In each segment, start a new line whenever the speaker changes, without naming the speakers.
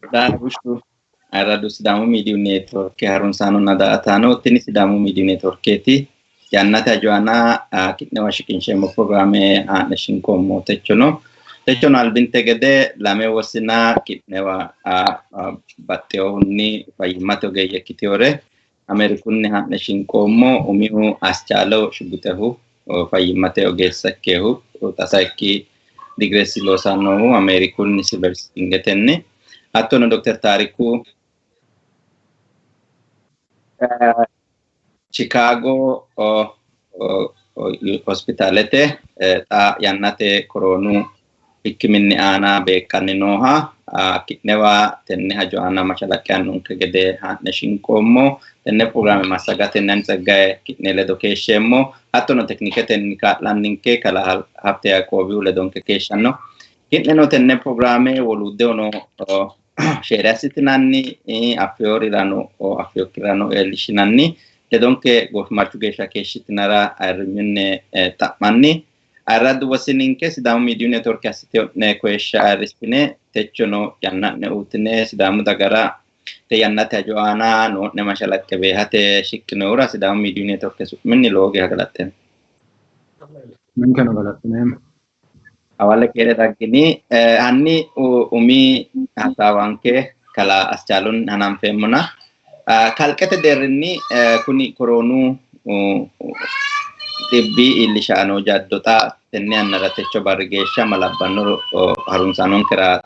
Bushu ayirradu Sidaamu Miidiyu Neetworke harunsaanonna daa''ataano, tini Sidaamu Miidiyu Neetworkeeti. Yannate hajo aana ki'newa shiqinsheemmo pirogiraame haa'ne shinqoommo techono. Techono albinte gede lame wosina ki'newa baxxinohunni fayyimmate ogeeyye ikkitewore Ameerikunni haa'ne shinqoommo. Umihu Aschaalo Shugguxehu fayyimmate ogeessa ikkehu xa sayikki digireessi loosannohu Ameerikunni Silver Springetenni. Hattono Dr. Taariku Chicago hospitaalete xa yannate koroonu hikkiminni aana beeqqanni nooha ki'newa tenne hajo aana mashalaqqe aannonke gede haa'ne shinqoommo. Tenne pirogiraame massagatenni ani Tseggaye ki'ne ledo keeshsheemmo. Hattono tekniketenni kaa'lanninke kalaa Habte Yaqoobihu ledonke keeshshanno. Ki'neno tenne pirogiraame woluuddehono sheere assitinanni, affeyorirano affeyokkirano leellishshinanni ledonke goofimarchu geeshsha keeshshitinara ayirrinyunni xa'manni. Ayirraddu wosininke Sidaamu Miidiyu Neetworke assiteyo'ne koyishsha ayirrissine techono yanna'ne uyitine Sidaamu dagara te yannate hajo aana noo'ne mashalaqqe beehate shiqqinohura Sidaamu Miidiyu Neetworke su'minni lowo geeshsha galaxxeemmo.
Ninkeno galaxxineemmo.
Hawalle keere daggini. Hanni umi hasaawanke kalaa Aschaalunni hananfeemmona. Kalqete deerrinni kuni koroonu dhibbi iillisha noo jaddo xa tenne yannara techo barri geeshsha ma labbannoro harunsaanonkera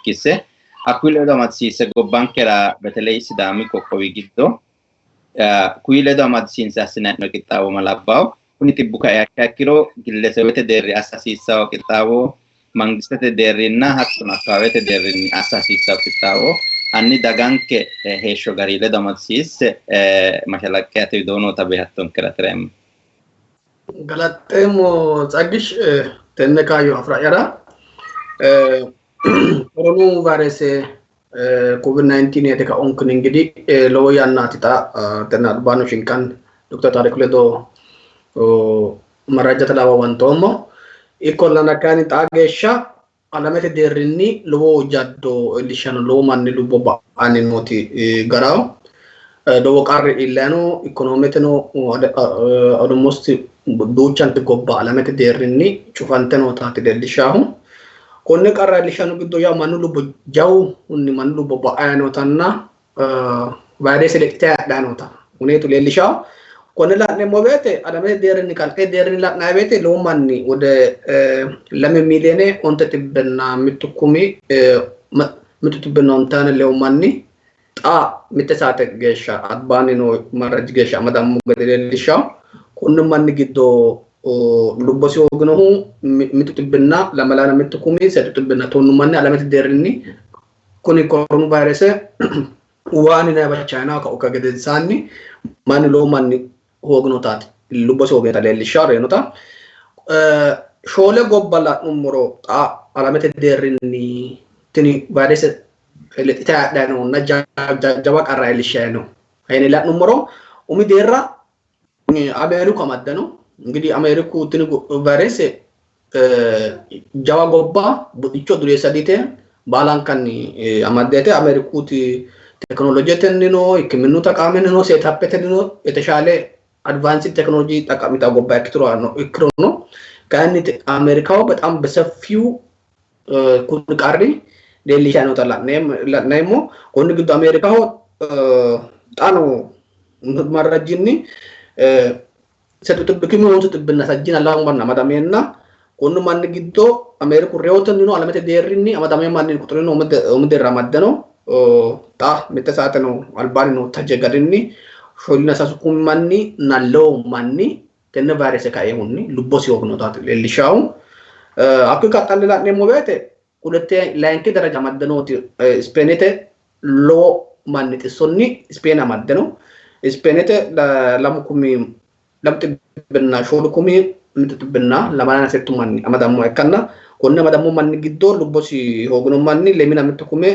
kisse. Hakkuyi ledo amadisiisse gobbankera beteley Sidaami qoqqowi giddo kuyi ledo amadisiinse assinanni qixxaawo ma labbawo. Kuni xibbu kaiha ikkiro gillesewete deerri assa hasiissawo qixxaawo, mangistete deerrinna hattono akkawaawete deerrinni assa hasiissawo qixxaawo hanni daganke heeshsho gari ledo amadisiisse mashalaqqe ate widoo noota beehattonkera tireemmo.
Galaxxeemmo Tsaggish tenne kaayyo afira'yara. Koronu vayrese COVID-19 yete kaonkini እንግዲህ lowo yannaati xa tenne albaanni shinqanni Dr. Taariku ledo marrajja talaawawantoommo. Ikkollana kayinni xaa geeshsha alamete deerrinni lowo jaddo iillishshanno, lowo manni lubbo ba'anni nooti garaho. Lowo qarri iillanni no, ikonoomete almost duuchanti gobba alamete deerrinni cufante nootaati leellishshaahu. Konne qarra iillishshanno giddo yaa mannu lubbo jawunni mannu lubbo ba'anni nootanna vayrese lexxite hadhanni noota kuneetu leellishawo. Konne la'neemmo woyte alamete deerrinni kalqete deerrinni la'nanni woyte lowo manni wode 2 miliyoone 901 kumi 152 lewu manni xa mitte saate geeshsha albaanni noo marraji geeshsha amadammo gede leellishawo. Kunni manni giddo lubbosi hooginohu 121 kumi 610 manni alamete deerrinni kuni koronu vayrese Wuhaani yinanniwa Chayinaho ka'u gedensaanni manni lowo manni hooginotaati lubbosi hooginota leellishshawo reyinota. Shoole gobba la'nummoro xa alamete deerrinni tini vayrese lexxite hadhanni noonna jawa qarra iillishshanni no. Yine la'nummoro umi deerra Ameeriku amadde no. Ingidihi Ameeriku tini vayrese jawa gobba buxicho dureessa dite baalankanni amaddete. Ameerikuti tekinoloojetennino hikkiminnu taqaamennino seetappetennino የተሻለ advanced ቴክኖሎጂ ጠቀሜታ gobba ikkirono kayinni Ameerikaho በጣም በሰፊው kuni qarri leellishanni noota la'neemmo. Konni giddo Ameerikaho xa noo marrajjinni settu xibbi kimi honsu xibbinna sajjina lamu manni amadameenna konni manni giddo Ameeriku reyotennino alamete deerrinni amadamino manni quxurino umi deerra amadde no. Xa mitte saateno albaanni noo taje garinni 43 kumi manni na lowo manni tenne vayrese kaehunni lubbosi hooginotaati leellishaahu. Hakkuyi qaxxalle la'neemmo woyte hulette layinki daraja amadde nooti Ispeenete lowo manni xissonni Ispeene amadde no. Ispeenete lamu kumi lamu xibbinna shoolu kumi mittu xibbinna lamalana settu manni amadammoha ikkanna konne amadammo manni giddo lubbosi hoogino manni lemina mittu kume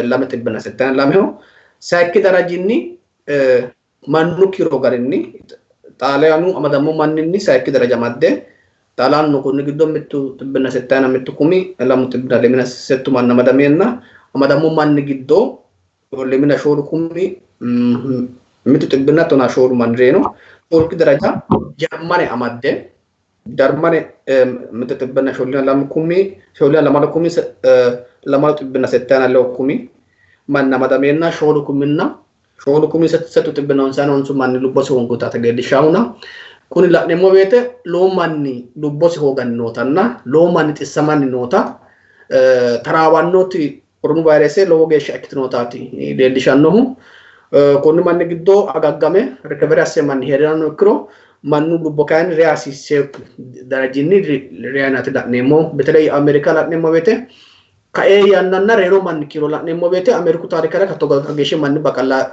lame xibbinna settana lameho. Sayikki darajinni mannu kiiro garinni Xaaliyaanu amadammo manninni sayikki daraja amadde Xaalaanno konni giddo mittu xibbinna settayina mittu kumi lamu xibbinna lemina settu manni amadameenna Amadammo manni giddo 24,114 manni reyino. Shoolki daraja Jarmane amadde, Jarmane 142,000 270,000 manni amadameenna 4,399 manni lubbosi hoongota leellishshahuna, kuni la'neemmo woyte lowo manni lubbosi hooganni nootanna lowo manni xissamanni noota, taraawannoti koronu vayrese lowo geeshsha ikkitinotaati leellishannohu. Konni manni giddo agaggame recovery asse manni hee'ranno ikkiro, mannu lubbo kayinni reya hasiisse darajinni reyanati la'neemmo. Beteley Ameerika la'neemmo woyte, kae yannanna reyino manni kiiro la'neemmo woyte, Ameeriku taarikera katto geeshsha manni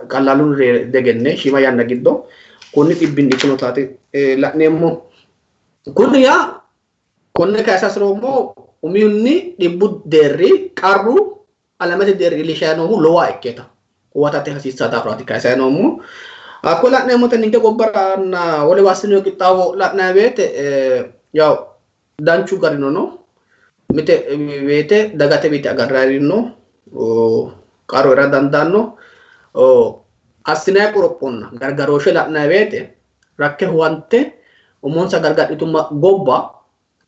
qallalunni ree degenne shiima yanna giddo konni dhibbinni ikkinotaati la'neemmo. Kuni yaa konne kayisa hasiroommo, umihunni dhibbu deerri qarru alamete deerri iillishayi noohu lowoha ikketa huwatate hasiissaa daafiraati kayisayi noommo. Hakko la'neemmote ninke gobbaranna wole assino qixxaawo la'nayi woyte, yaw danchu garino no, mite woyte dagate wiite agarrayiri no, qarru heera dandaanno. Assinayi qorophonna gargarooshshe la'nayi woyte, rakke huwante umonsa gargadhitu gobba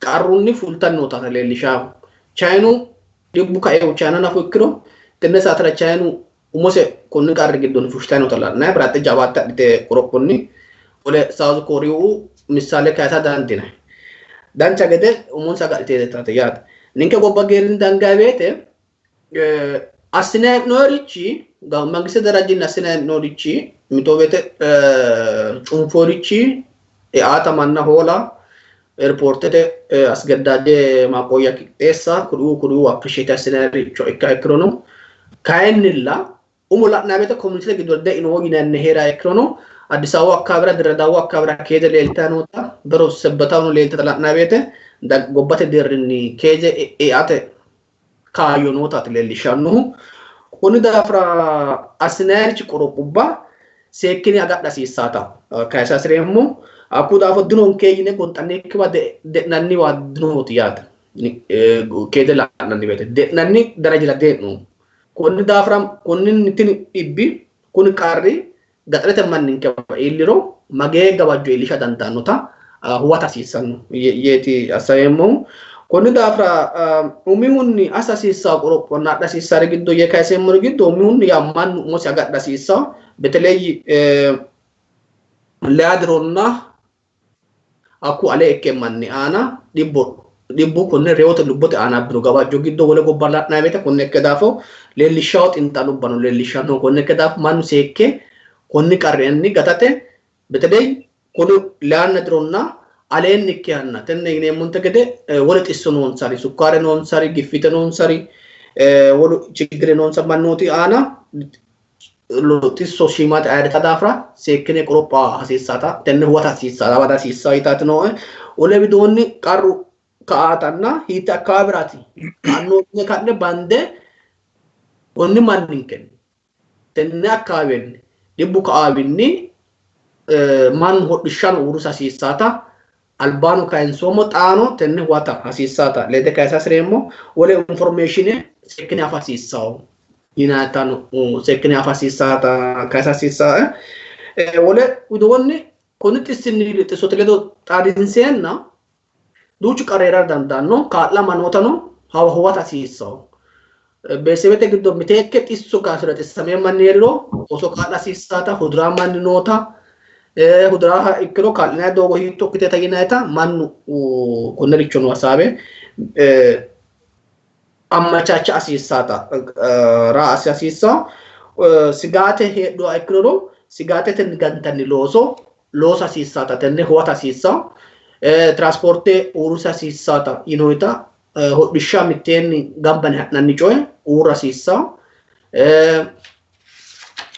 qarrunni fultanni noota leellishawo. Chayinu dhibbu kaehu Chayina nafu ikkiro, tenne saatera Chayinu umose konni qarri giddonni fushshitanni noota la'nayi, baraxxe jawaatte adhite qorophonni. Wole South Kooriyu missaale kayisa dandiinanni. Dancha gede umonsa agadhite yaate. Ninke gobba geerrinni dangayi woyte assinayi hee'noyirichi, mangiste darajinni assinayi hee'noyirichi, mito woyte cunfoyirichi eaata manna hoola, airportete asgeddaaje maaqoyya qixxeessa, kuriuu appreciate assinayiricho ikka ikkirono, kayinnilla umo la'nanni woyte community giddo deino yinanni heera ikkirono, Addis Ababu akkaawira, Dirredaawu akkaawira keeze leeltayi noota, bero Sebbatahono leeltata la'nanni woyte, gobbate deerrinni keeze eate kaayyo nootaati leellishshannohu. Konni daafira assinayirichi qorophubba seekkine agadha hasiissaata kayisa hasireemmo. Hakku daafo dinonke yine gonxannikkiwa de'nanniwa dinooti yaate. Keede la'nanni woyte de'nanni darajira dee'noommo. Konni daafira konninni tini dhibbi kuni qarri gaxarete manninkewa iilliro magee gawajjo iillisha dandaannota huwata hasiissanno yeeti assaweemmohu. Konni daafira umihunni assa hasiissanno qorophonna adha hasiissannori giddo yee kayiseemmori giddo, umihunni yaa mannu umosi agadha hasiissanno. Beteley leya dironna hakku ale ikke manni aana dhibbu konne reyote lubbote aana abbino gawajjo giddo wole gobba la'nanni woyte konne ikke daafo leellishshawo xiinxallubbano leellishshanno. Konne ikke daafo mannu seekke konni qarrinni gatate, beteley kuni leyanna dironna aleenni ikkihanna tenne yineemmonte gede wole xisso noonsari, sukkaare noonsari, giffite noonsari, wolu chiggire noonsa mannooti aana xisso shiimate ayirrita daafira seekkine qoropha hasiissata, tenne huwata hasiissata, bada hasiissa yitaati nooe. Wole widoonni qarru ka'aatanna hiitte akkawaawiraati ka'anno ka'ne bande, konni manninkenni tenne akkawaawenni dhibbu ka'aawinni mannu hodhishshano uurrisa hasiissata albaano kayinsoommo, xaano tenne huwata hasiissata lede kayisa hasireemmo. Wole information seekkine afa hasiissawo yinatano seekkine afa hasiissata kayisa hasiissaa. Wole widoonni konni xissinni xissote ledo xaadinseenna duuchu qarri heerara dandaanno, kaa'lama nootano huwata hasiissawo. Beesebete giddo miteekke xisso gaasira xissamee manni heeriro oso kaa'la hasiissata, hudiraa manni noota, hudiraaha ikkiro kaa'linanni doogo hiitto ikkiteeta yinayita mannu konnerichono hasaabe ammachaacha hasiissata raa assi hasiissawo. Sigaate heedhuha ikkiroro sigaatetenni gantanni looso loosa hasiissata tenne huwata hasiissawo. Tiraspoorte uurrisa hasiissata yinoyita, hodhishsha mitteenni gambane ha'nanni coye uurra hasiissawo.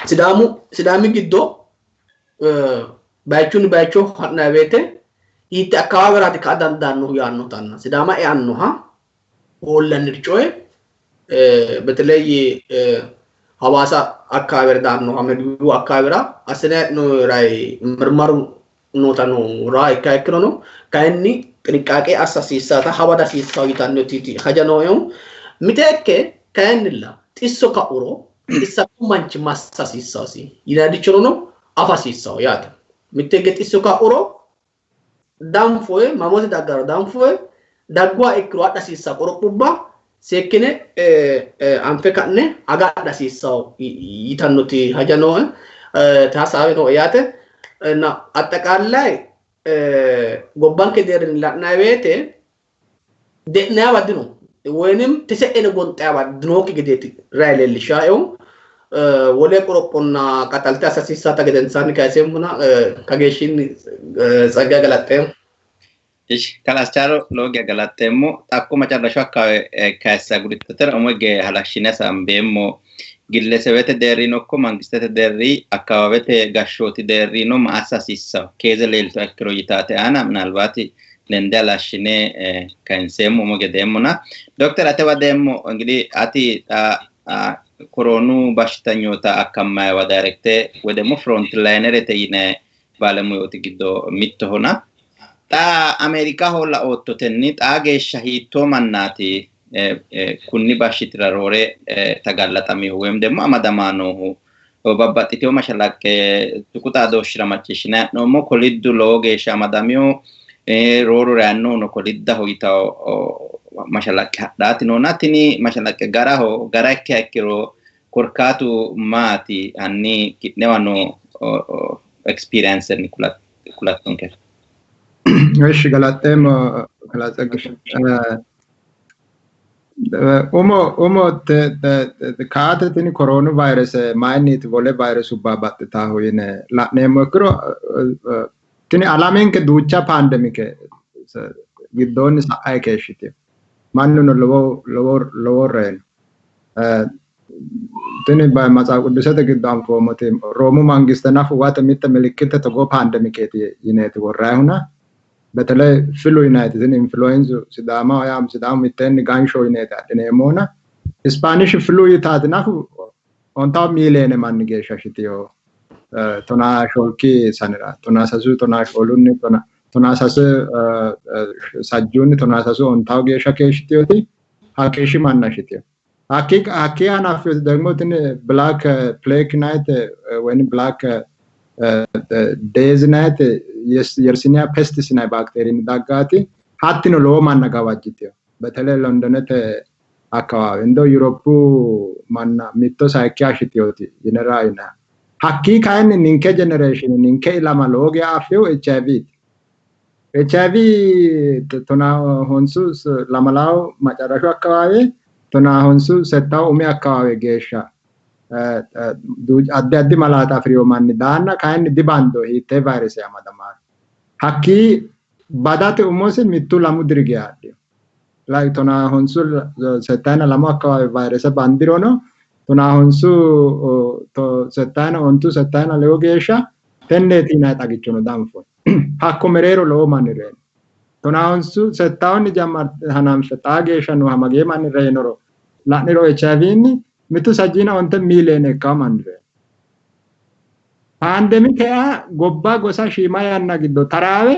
Sidaamu Sidaami giddo bayichunni bayicho ha'nanni woyte hiitte akkawaaweraati ka'a dandaannohu yaannotanna Sidaama eannoha hoollanniri coye, beteley Hawaasa akkawaawera daannoha Megibiyu akkawaawera assine ray mirmaru nootano raa ikka ikkirono, kayinni xiniqqaaqe assa hasiissata hawada hasiissawo yitannoti haja nooehu. Miteekke kayinnilla Xisso ka'uro xissamino manchi massa hasiissasi yinannichorono afa hasiissaho yaate. Mitte higge xisso ka'uro danfoye mamoote daggaro danfoye dagguha ikkiro adha hasiissaho qorophubba seekkine anfe ka'ne agadha hasiissaho yitannoti haja nooe hasaawe nooe yaate. Axxaqaallay gobbanke deerrinni la'nanni woyte de'nayiwa dino woynim tese'ene gonxayiwa dinokki gedeeti rayi leellishaaehu. Wole qorophonna qaxalte assa hasiissaata gedensaanni kayiseemmona kageeshshinni Tsaggaye galaxxeemmo.
Ishi kalascharo lowo geya galaxxeemmo. Xakko macarrashu akkawe kayissa agurittotera umo hige halashshine hasaambeemmo. Gillesewete deerrino ikko mangistete deerri akkawaawete gashshooti deerrino ma assa hasiissawo keeze leeltuha ikkiro yitaate aana minalbaati lende halashshine kayinseemmo umo gedeemmona. Dokter atewa deemmo ingidihi ati xa koroonu bashshitanyoota akkammayiwa dayirekte woy ደግሞ front linerete yinay baalemuyooti giddo mittohona. Xa Ameerikaho laoottotenni xaa geeshsha hiittoo mannaati kunni bashshitira roore tagallaxaminohu woyim ደግሞ amadamaa noohu? Babbaxxitewo mashalaqqe tuqu xaadooshshira macciishshinanni hee'noommo. Koliddu lowo geeshsha amadamino, rooru reyannohuno koliddaho yitawo mashalaqqe hadhaati noona. Tini mashalaqqe garaho? Gara ikkiha ikkiro korkaatu maati? Hanni ki'newa noo experiencenni kulattonke.
Eshi galaxxeemmo kalaa Tseggish. Umo umo kaate tini koroonu vayrese mayinniiti wole vayresubba baxxitaahu yine la'neemmo ikkiro tini alamenke duucha paandemike giddoonni sa'ayi keeshshitino. Mannuno lowo lowo lowo reyino. Tini Maxaafa Qidduusete giddo anfoommoti Roomu mangiste nafu uwate mitte milikkite togoo paandemikeeti yineeti worrayihuna. Beteley filu yinayiti tini influenzu Sidaamaho yaa Sidaamu mitteenni gansho yineeti adhineemmohuna. Ispaanishi filu yitaati nafu 50 miiliyeene manni geeshsha shitiyo 14 sanira 13 14 13 sajjuunni 13 ontawo geeshsha keeshshitiyoti hakkeeshshi manna shitiyo. Hakkii hanaffiyoti ደግሞ tini Black Plague night ወይም Black Death night Yersinia pestis yinanni baakteeriinni daggaati. Hattino lowo manna gawajjitino. Beteley Londonete akawaawe indew Yuropu manna mitto sayikkiha shitiyoti yine raayinanni. Hakkii kayinni ninke generation ninke ilama lowo geya affehu HIV ti. HIV 14 lamalawo macarashu akawaawe 14 settawu umi akawaawe geeshsha addi addi malaata afiriyo manni daanna kayinni dibando hiittee vayrese amadamaaro. Hakkii badate umosi mittu lamu diri geya adhino. Like 14 settayina lamu akawaawe vayrese bandirono 14 settayina ontu settayina lewu geeshsha tenneeti yinanni xagichono danfoonni. Hakko mereero lowo manni reyino. 14 settawunni jammarte hananfe xaa geeshsha nooha magee manni reyinoro la'niro HIV-nni mitu sajjiina 9 miiliyeene ikkawo manni reyino. Paandemike yaa gobba gosa shiima yanna giddo taraawe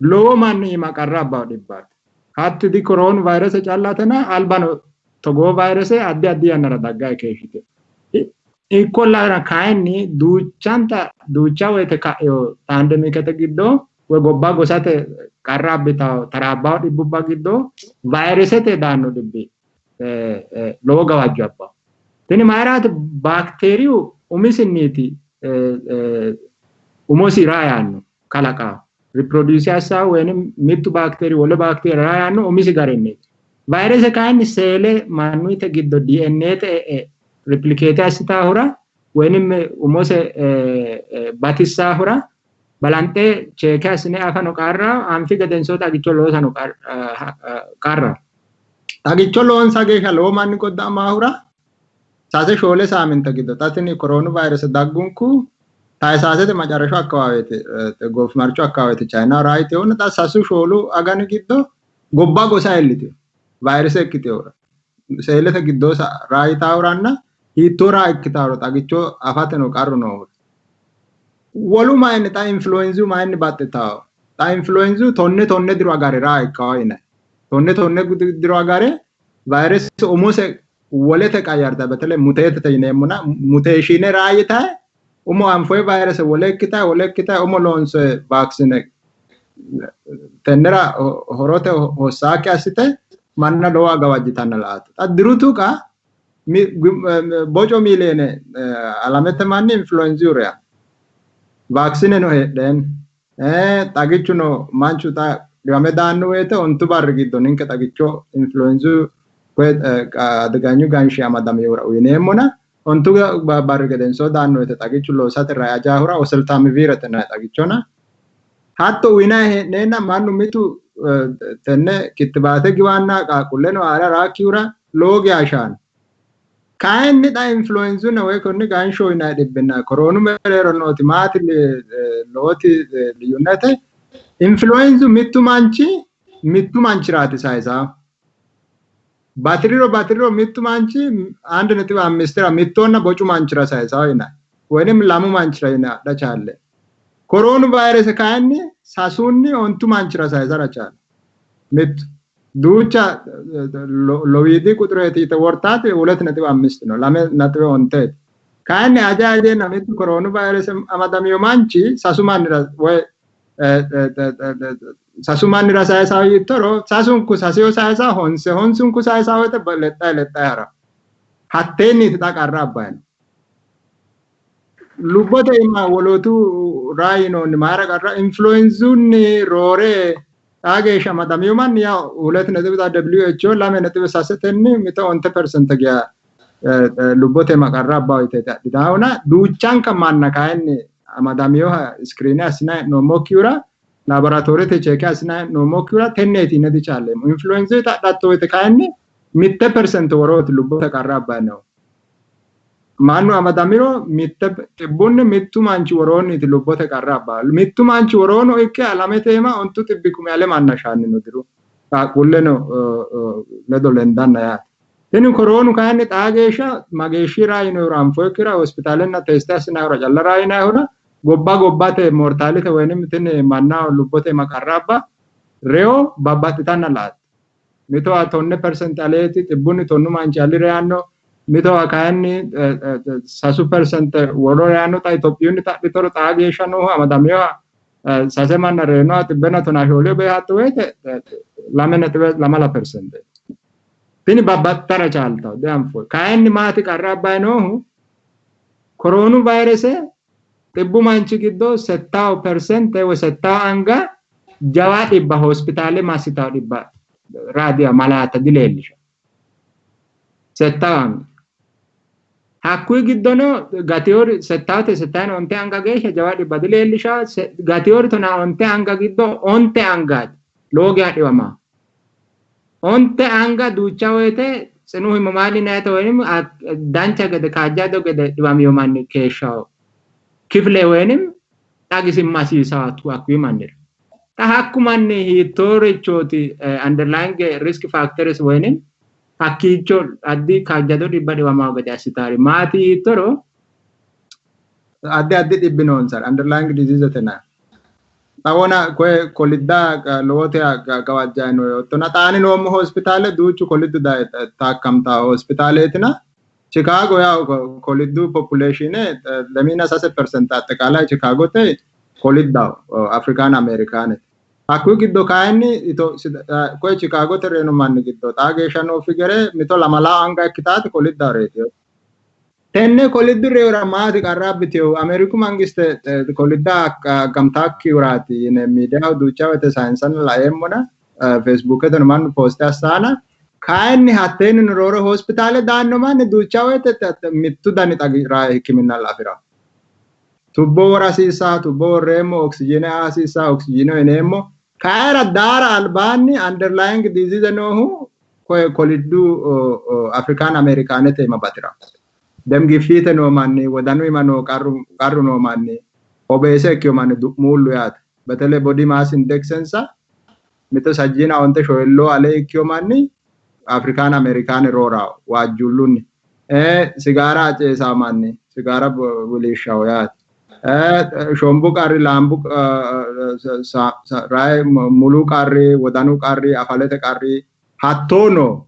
lowo manni iima qarra abbawo dhibbaati. Hatti di koroonu vayrese callatena albano togoo vayrese addi addi yannara daggayi keeshshitino. Ikkollana kayinni duuchanta duucha woyte ka'eyo paandemikete giddo woy gobba gosate qarra abbitawo taraabbawo dhibbubba giddo vayresete daanno dhibbi lowo gawajjo abbawo. Tini mayiraati? Baakteeriyu umisinniiti umosi raa yaanno kalaqawo. Ripirodyuusi assawo woynim mittu baakteeri wole baakteeri raa yaanno umisi garinniiti. Vayrese kayinni seele mannuyite giddo DNA te e'e replicate assitaahura woynim umose batissaahura balanxe cheeke assine afano qarraho, anfi gedensoo xagicho loosano qarraho. Xagicho loonsa geeshsha lowo manni godda'amaahura sase shoole saaminta giddo xa tini koroonu vayrese daggunku tayisaasete macarashu akkawaaweti goofimarchu akkawaaweti Chayinaho raayitehunna xa sasu shoolu agani giddo gobba gosa iillitino vayrese ikkitehura seelete giddoo raayitahuranna hiittoo raa ikkitahura xagicho afateno qarru noohura. Wolu mayinni xa influenzu mayinni baxxitawo? Xa influenzu 10 10 diro agare raa ikkawo yinanni. 10 10 diro agare vayrese umose Wolete qayyarta betele muteetete yineemmona muteeshiine raayitae umo anfoyi vayrese wole ikkitae wole ikkitae umo loonse vaaksine tennera horote hossaakki assite manna lowo gawajjitanna la"atto. Xa diru tuqa boco miiliyoone alamete manni influenziyu reya. Vaaksineno heedheen xagichuno manchu xa dhiwame daanno woyte 9 barri giddo ninke xagicho influenzu adiganyu ganshi amadamihura uyineemmona 9 barri gedensoo daanno woyte xagichu loosate rayi ajaahura oseltamivir yinanni xagichona hatto uyinayi hee'neenna mannu mitu tenne kittibaate giwanna qaaqquulleno haare haraakkihura lowo geeshsha shaano. Kayinni xa influenzunna woy konni gansho yinanni dhibbinna koroonu mereero nooti maati lowoti liyyunnete influenzu mittu manchi mittu manchiraati sayisaa. Batiriro mittu manchi 1.5 mittonna bocu manchira sayisaa yinanni. Woynim 2 manchira yine adha chaalle. Koroonu vayrese kayinni 3 9 manchira sayisara chaale. Mittu duucha lowiidi quxireeti yite wortaati 2.5 no 2.9. Kayinni aja ajeenna mittu koroonu vayrese amadamiyo manchi 3 mannira woy 3 mannira sayisaa yittoro sasunku sasiyo sayisaa honse honsunku sayisaa woyte lexxayi lexxayi hara. Hatteenniiti xa qarra abbayino. Lubbote iima wolootu raa yinoonni mayra qarra influenzunni roore xaa geeshsha amadamiyo manni yaa 2 xa WHO 2.3 mito 9% geya lubbote iima qarra abbaho yiteeti adhitaahuna duuchanka manna kayinni amadamiyoha iskiriine assinayi hee'noommokkihura laaboraatoorete cheeke assinayi hee'noommokkihura tenneeti yine dichalleemmo. Influenzu adhatto woyte kayinni 1% worooti lubbote qarra abbayinohu. Mannu amadamiro 100 mittu manchi woroonniiti lubbote qarra abbaa. Mittu manchi woroono ikke alamete iima 900,000 ale manna shaanni no diru. Qaaqquulleno ledo lendanna yaate. Tini koroonu kayinni xaa geeshsha mageeshshi raa yinohura anfoyikkira hospitaalenna teeste assinayihura calla raa yinayihura gobba gobbate mortaalite woynim tini mannaho lubbote iima qarra abba reyo babbaxxitanna la"atto. Mitowa 10% aleeti 10 manchi ali reyanno. Mitowa kayinni 3% woro reyanno. Xa Itophiyunni xa'mitoro xaa geeshsha noohu amadamiyoha 3 manna reyinoha 114 beehatto woyte 2.2%. Tini babbaxxitara chaaltawo dianfoyi. Kayinni maati qarra abbayi noohu koroonu vayrese 100 manchi giddo 60% woy 60 anga jawa dhibba hospitaale massitawo dhibba raadiya malaata dileellisha. 60 anga. Hakkuyi giddono gatiyori settaate settayino onte anga geeshsha jawa dhibba dileellisha. Gatiyori 19 anga giddo 9 angaati lowo geeshsha dhiwama. 9 anga duucha woyte tsinu himamaali nayite woynim dancha gede kaajjado gede dhiwamiyo manni keeshshawo kifile woynim xagisimma hasiisaatu hakkuyi mannira. Xa hakku manni hiittoorichooti underlying risk factors woynim hakkiicho addi kaajjado dhibba dhiwamawo gede assitaari maati yiittoro addi addi dhibbi noonsari underlying disease tena. Xawona koye kolidda lowote gawajjayi no yoottona xaani noommo hospitaale duuchu koliddu daye taakkamtaa hospitaaleetina Chicago yaa koliddu population 23% aጠቃላይ Chicagote koliddaho Afrikaan Ameerikaanete. Hakkuyi giddo kayinni koye Chicagote reyino manni giddo xaa geeshsha noo figere mito 2 anga ikkitaati koliddaho reyitino. Tenne koliddu reyora maati qarra abbiteyohu Ameeriku mangiste kolidda gamtaakkihuraati yine miidiyaho duucha woyte sayinsanna laeemmona Feesbuuketeno mannu pooste assaana kayinni hatteenni roore hospitaale daanno manni duucha woyte mittu dani xagira hikkiminna afi'ra. Tubbo wora hasiissaa, tubbo worreemmo, oksijiine aa hasiissaa, oksijiine uyineemmo. Kayira daara albaanni underlying disease noohu koye koliddu Afrikaan Ameerikaanete ima batira. Dem giffiite noo manni, wodanu ima noo qarru noo manni, obeese ikkiyo manni du'muullu yaate. Betele body mass indexensa mito sajjiina onte shoyilloo ale ikkiyo manni Afrikaan Ameerikaane roorawo waajjuullunni. Sigaara aceesaa manni sigaara wiliishshawo yaate. Shombu qarri, laambu rayi mulu qarri, wodanu qarri, afalete qarri hattoo no.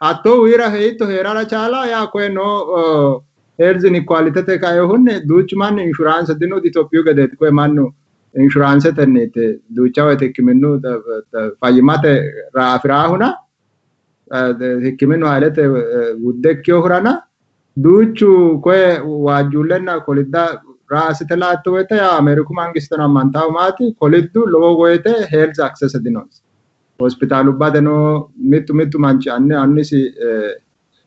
Hattoo wiira hiitto heerara chaala yaa koye noo health inequality kaehunni duuchu manni insurance dino, Itophiyu gedeeti. Koye mannu insurancetenniiti duucha woyte hikkiminnu fayyimate afiraahuna, hikkiminnu hailete wudde ikkinohurana duuchu koye waajjuullenna kolidda raasite laatto woyte, yaa Ameeriku mangisteno ammantahu maati, koliddu lowo woyte health access dinonsa. Hospitaalubbate mittu mittu manchi anni annisi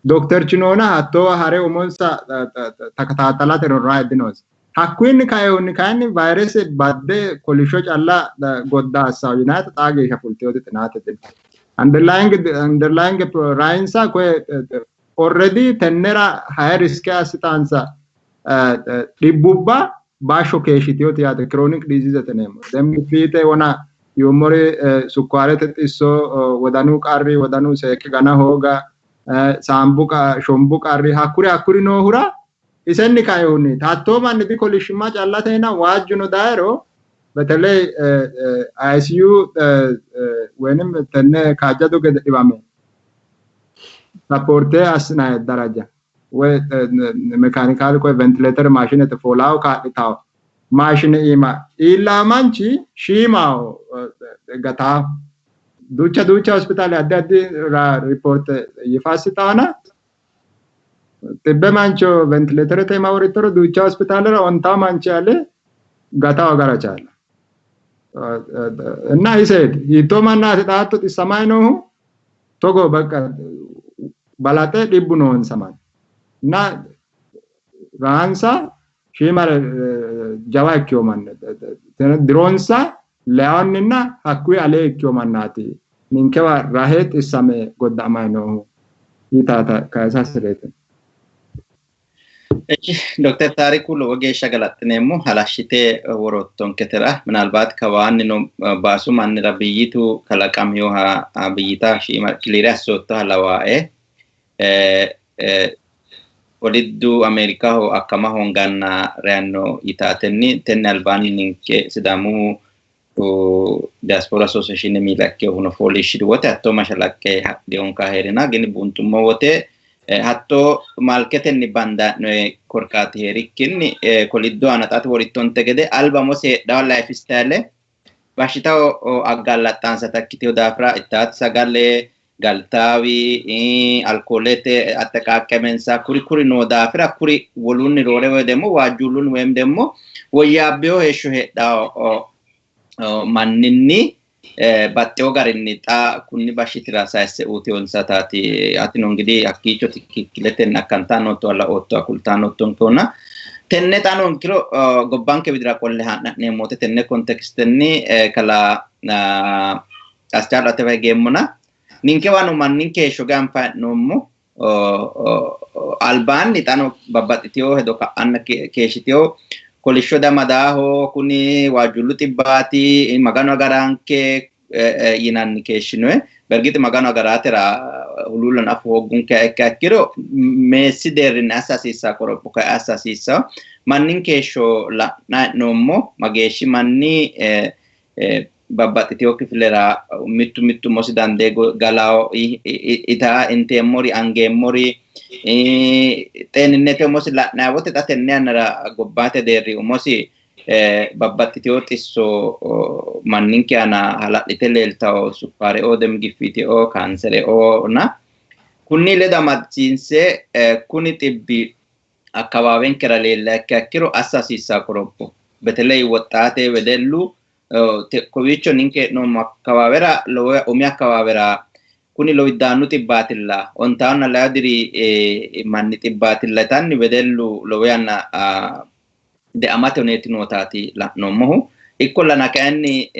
dokterchi noona hattoowa hare umonsa takataatalate rayi dinonsa. Hakkuyinni kaehunni kayinni vaayirese badde kolishsho calla goddaassawo yinaayita xaa geeshsha fulteyooti xinaate dino. Underlying raayinsa koye already tennera high risk assitansa dhibbubba baasho keeshshiteyooti yaate, chronic disease teneemmo. Dem giffiite wona yuummori, sukkaarete xisso, wodanu qarri, wodanu seekke gana hooga, saambu shombu qarri, hakkuri hakkuri noohura isenni kaehunni hattoo manni dikolishshimma callateena waajjuno dayiro በተለይ ICU ወይንም tenne kaajjado gede dhiwame support assinay daraja woy mechanical koy ventilator maashinete foolaawo kaa'litawo maashine iima iillaa manchi shiimaho gataa. Duucha duucha hospitaale addi addi ripoorte yifa assitaana 100 mancho ventilatorete iima worittoro duucha hospitaalera 50 manchi ale gatawo gara chaala. እና iseeti hiittoo mannaati xaatto xissamayi noohu, togo በቃ balaxe dhibbu noonsa manni እና raansa shiimare jawa ikkiyo manni, dironsa leyawunninna hakkuyi alee ikkiyo mannaati ninkewa rahe xissame godda'amayi noohu yitaata kayisa hasireeti.
Dokter Taariku, lowo geeshsha galaxxineemmo halashshite worottonketera. Minalbaat kawaanni no baasu mannira biyyitu kalaqamiyoha biyyita shiima clear assoottoha lawaae. Koliddu Ameerikaho akkama honganna reyanno yitaatenni tenne albaanni ninke Sidaamu Diaspora Association miila ikkehuno fooliishshidu wote hattoo mashalaqqe hadhiyonka heerina gini buunxummo wote hattoo malketenni bandaa'noe korkaati heerikkinni koliddu aana xaati worittonte gede alba mose heedhawo life style bashshitawo aggallaxxaansata ikkiteyo daafira ittaati sagale galtaawi alkoolete atteqaaqqemensa kuri kuri noo daafira kuri wolunni roore woy demmo waajjuullunni woyim demmo woyyaabbeyo heeshsho heedhawo manninni baxxewo garinni xa kunni bashshitira sayisse uuteyonsataati. Atino ingidihi hakkiicho tikkikiletenni akkantaa nootto alla ootto kultaa noottonkehuna tenne xa noonkiro gobbanke widira qolle haa'na'neemmote tenne kontekstenni kalaa Aschaalo atewa higeemmona, ninkewano manninke heeshsho ganfa hee'noommo albaanni xano babbaxxiteyo hedo ka'anna keeshshiteyo kolishsho damadaaho, kuni waajjullu xibbaati, Maganu agaranke yinanni keeshshinoe. Bergixi Maganu agaraatera huluullan afu hooggunkeha ikka ikkiro meessi deerrinni assa hasiissaa qoropho kae assa hasiissaa manninke heeshsho la'na hee'noommo mageeshshi manni babbaxxiteyo kifilera mittu mittu umosi dandee galawo, itaa inteemmori angeemmori xeeninnete umosi la'nanni wote xa tenne yannara gobbate deerri umosi babbaxxiteyo xisso manninke aana hala'lite leeltawo, sukkaareo, dem giffiiteo, kaansereoo na kunni ledo amadisiinse kuni xibbi akkabaabenkera leella ikkiha ikkiro assa hasiissaa qoropho beteley woxxaate wedellu kowiicho ninke hee'noommo akkawaawera lowo umi akkawaawera kuni lowiddaannu xibbaatilla, 12 diri manni xibbaatilla yitanni wedellu lowo yanna deamate huneeti nootaati la'noommohu. Ikkollana kayinni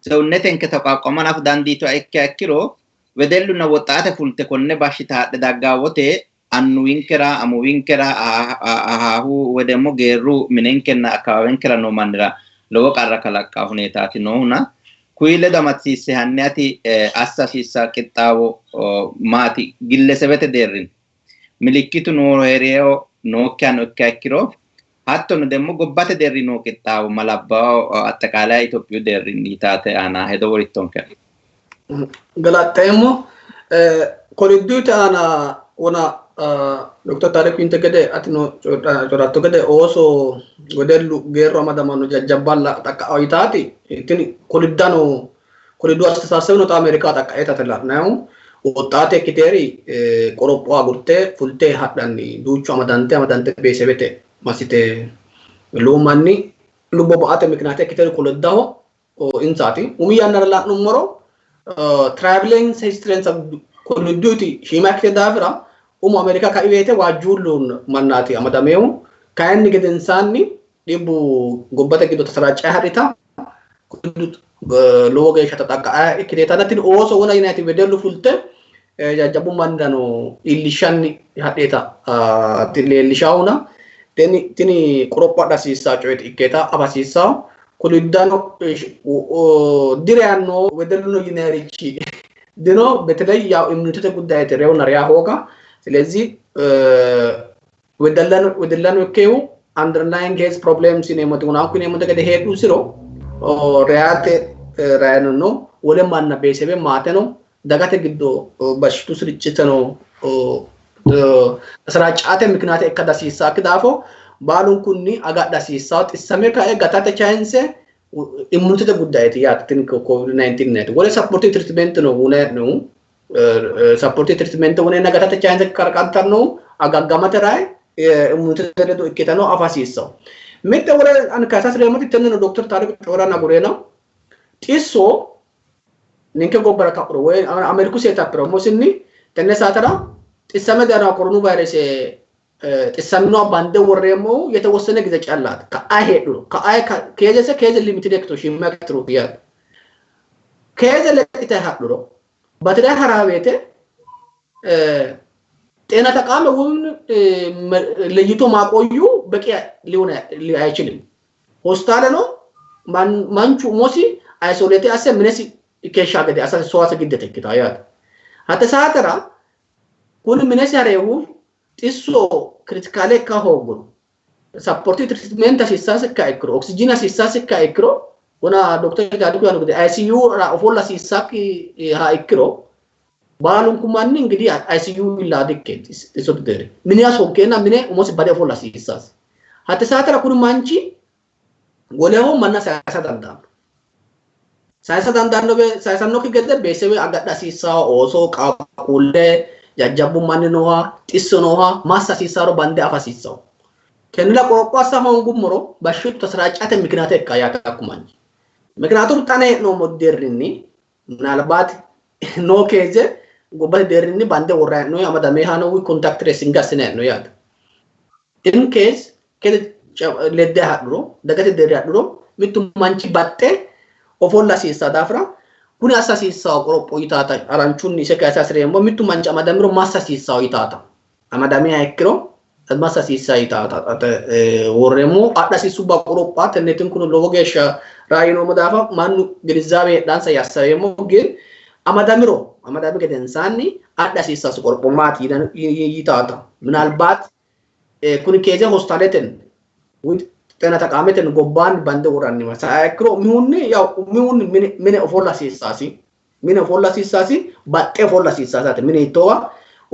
sewunnetenke taqaqqama nafu dandiituha ikkiha ikkiro wedellunna woxxaate fulte konne bashshita hadhe daggaa wote annuwinkera, amuwinkera, ahaahu wedemmo geerru minenkenna akkabaabenkera noo mannira lowo qarra kalaqqaa huneetaati noohuna kuyi ledo amadisiisse hanni ati assa hasiissa qixxaawo maati, gillesebete deerrin milikkitu noo heeriyo nookkihano ikkiha ikkiro, hattono demmo gobbate deerri noo qixxaawo malabbawo aጠቃላይ Itophiyu deerrinni yitaate aana hedo worittonke.
Galaxxeemmo. Kolidduyite aana wona Dokter Taariku yinte gede atino coyratto gede ooso wedellu geerru amadamanno jajjabballa xaqqa'ao yitaati tini koliddano koliddu astesaasebeno xa Ameerika xaqqa'etate la'nayihu woxxaate ikkiteeri qoropho agurte fulte hadhanni duuchu amadante amadante beesebete massite lowo manni lubbo ba''ate mikinaate ikkiteeri koliddaho insaati. Umi yannara la'nummoro traveling history-nsa kolidduyti shiima ikkite daafira umo Ameerika kai woyte waajjuullu mannaati amadameehu. Kayinni gedensaanni dhibbu gobbate giddo tasaraaccayi ha'rita lowo geeshsha taxaqqa'a ikkiteetanna tini ooso wona yinayiti wedellu fulte jajjabbu mannirano iillishshanni hadheeta leellishahuna tini qoropho adha hasiissaa coyeeti ikkeeta afa hasiissaho. Koliddano direyanno wedelluno yinayirichi dino በተለይ ያው immunity ጉዳይ rewna reya hooga ስለዚህ wedellano ikkehu underlying health problems yineemmote hunanku yineemmote gede heedhusiro reyate reyano wole manna beesebe maateno dagate giddo bashitu siriciteno tasaraacate mikinaate ikka dasiissakki daafo baalunkunni agadha hasiissawo xissame kae gatate chayinse immunitete ጉዳይቲ yaate tini covid 19 neeti wole supportive treatment no wune supportive treatment wuneenna gatate chayinse qarqantannohu agaggamate rayi immunitete ledo ikkitano afa hasiissawo. Mitte wole ani kayisa hasireemmoti tenneno Dokter Taariku coyi'ranna agureena xisso ninke gobbara ka'uro woy Ameeriku seetappira umosinni tenne saatera xissame dayinoha koronu vayrese xissaminoha bande worreemmohu የተወሰነ ጊዜ ጨላት ከአይ heedhuro ከአይ case-se case limited ikkito shiima ikkituro yaate case lexxite hadhuro batire hara woyte ጤና ተቋም እውን ለይቶ ማቆዩ በቂ ሊሆን አይችልም። ሆስፒታል ነው manchu umosi isolate asse minesi keeshsha gede assate sowaase giddete ikkita yaate. Hatte saatera kuni minesi hareehu xisso critical ikka hoogguro supportive treatment hasiissaasikka ikkiro oxygen hasiissaasikka ikkiro wona Dokter Taariku yaanno gede ICU ra ofolla hasiissakki ha ikkiro baalunku manni እንግዲህ ICU illaadi ikkeeti xissote deerri mine sonkeenna mine umosi bade ofolla hasiissaasi. Hatte saatera kuni manchi woleho manna sayisa dandaanno. Sayisa dandaanno sayisannokki gede beesewe agadha hasiissawo ooso qaaqquulle jajjabbu manni nooha xisso nooha massa hasiissaro bande afa hasiissawo. Tennera qoropho assa hoongummoro bashshitu tasaraacate mikinaate ikka yaate hakku manchi. ምክንያቱም xa hee'noommo deerrinni ምናልባት noo case gobbate deerrinni bande worra hee'noyi amadameehano contact tracing assine hee'noyi yaate. In case case ledde hadhuro dagate deerri hadhuro mittu manchi baxxe ofolla hasiissaa daafira kuni assa hasiissawo qoropho yitaata haranchunni ise kayisa hasireemmo mittu manchi amadamiro massa hasiissawo yitaata amadamiha ikkiro massa hasiissaa yitaata worreemmo adha hasiissubba qoropha tenneetin kun lowo geeshsha raayinoommo daafa mannu ግንዛቤ heedhansa yassaweemmo ግን amadamiro amadami gedensaanni adha hasiissaasi qoropho maati yitaata ምናልባት kuni case hospitaaleten ጤና ተቋመትን gobbaan bande worranni masa ikkiro umihunni yaw umihunni mine ofolla hasiissaasi mine ofolla hasiissaasi baxxe ofolla hasiissaasi mine hiittoowa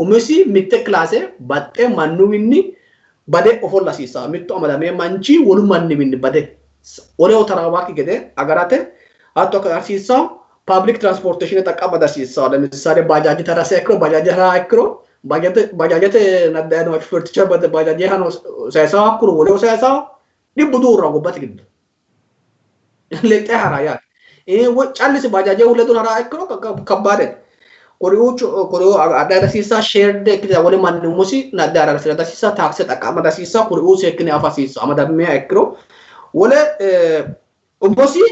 umisi mitte kilaase baxxe mannuwinni bade ofolla hasiissaa mittu amadamee manchi wolu manniwinni bade woleho taraawakki gede agarate hatto hasiissawo public transportation xaqqama hasiissawo ለምሳሌ ባጃጅ ተራሴ ikkiro ባጃጅ hara ikkiro bajaajete naddayino ሹፌርቲcha ባጃጅ hano saysawo hakkuro woleho saysawo dhibbu duurra gobbate giddo lexxe hara yaate callisi bajaaje ledo hara ikkiro kabbaadete kuriuu kuriuu adha hasiissa shared ikkite wole manni umosi nadda hara hasiissa taakse xaqqama hasiissa kuriuu seekkine afa hasiissa amadamiha ikkiro wole umosi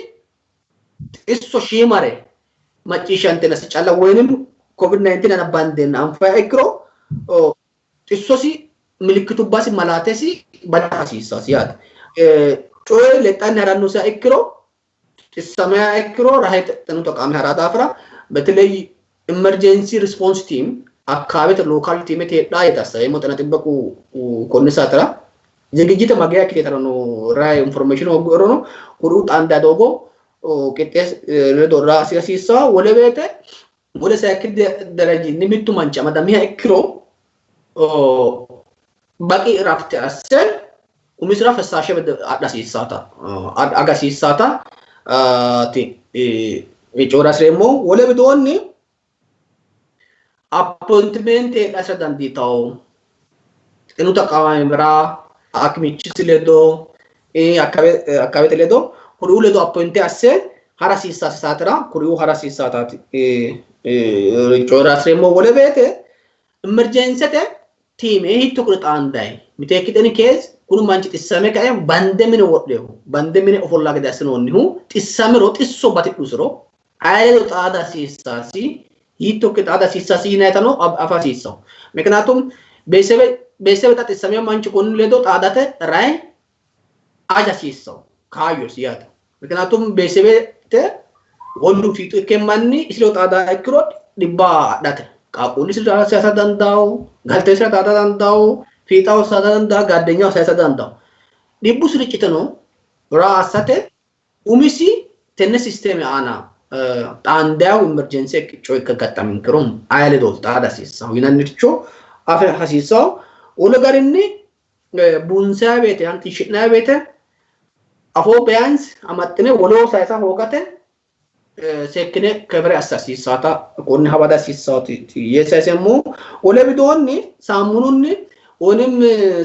xisso shiimare macciishshantenasi calla woynim covid 19 ana bandeenna anfayiha ikkiro xissosi milikkitubbasi malaatesi bada hasiissasi yaate. Coye lexxanni harannosiha ikkiro xissamiha ikkiro rahe xenu ተቋሚ hara daafira በተለይ emergency response team አካባቢት local team heedhaa የታሰበ ጤና ጥበቁ konni saatera ዝግጅት magee ikkite no rahe information hooggurono kuriuu xaanda doogo qixxees ledo hasiissa wole woyte Wole sayikki darajinni mittu manchi amadamiha ikkiro baqi rafte asse umisira fessaashe adha hasiissaata aga hasiissaata ti coyi'ra hasireemmo. Wole widoonni appointment heedhasira dandiitawo xinu taqaamira hakimichisi ledo akkawete ledo kuriuu ledo appointe asse hara hasiissasi saatira kuriuu hara hasiissaataati coyi'ra hasireemmo. Wole beete emerjensete tiime hitto kuri xaandayi miteekkiteni kees kuni manchi xissame kae bande mine wodhehu bande mine ofolla gede assinoonnihu xissamiro xisso batidhusiro aye ledo xaada hasiissasi hiitto ikke xaada hasiissasi yinayitano afa hasiissawo. Miknaatum beesebe beesebe xa xissamino manchi konni ledo xaadate rayi aja hasiissawo kaayyosi yaate. Miknaatum beesebete wolu fiixu ikke manni isi ledo xaada ikkiro dhibba adhate qaaqquullisi sayisa dandaawo, galtesira xaada dandaawo, fiixaho sayisa dandaawo, gaaddenyaho sayisa dandaawo. Dhibbu siricciteno raa assate umisi tenne sisteeme aana xaandayahu emergency coyi ikka gaxxaminkero aye ledo xaada hasiissawo yinanniricho afe hasiissawo. Wolu garinni buunsayi beete hanxishshi'nayi beete afoo biyaansi amaxxine woleho sayisa hoogate seekkine kevere assa hasiissaata konne hawada hasiissaati yee sayiseemmo. Wole widoonni saamununni wonim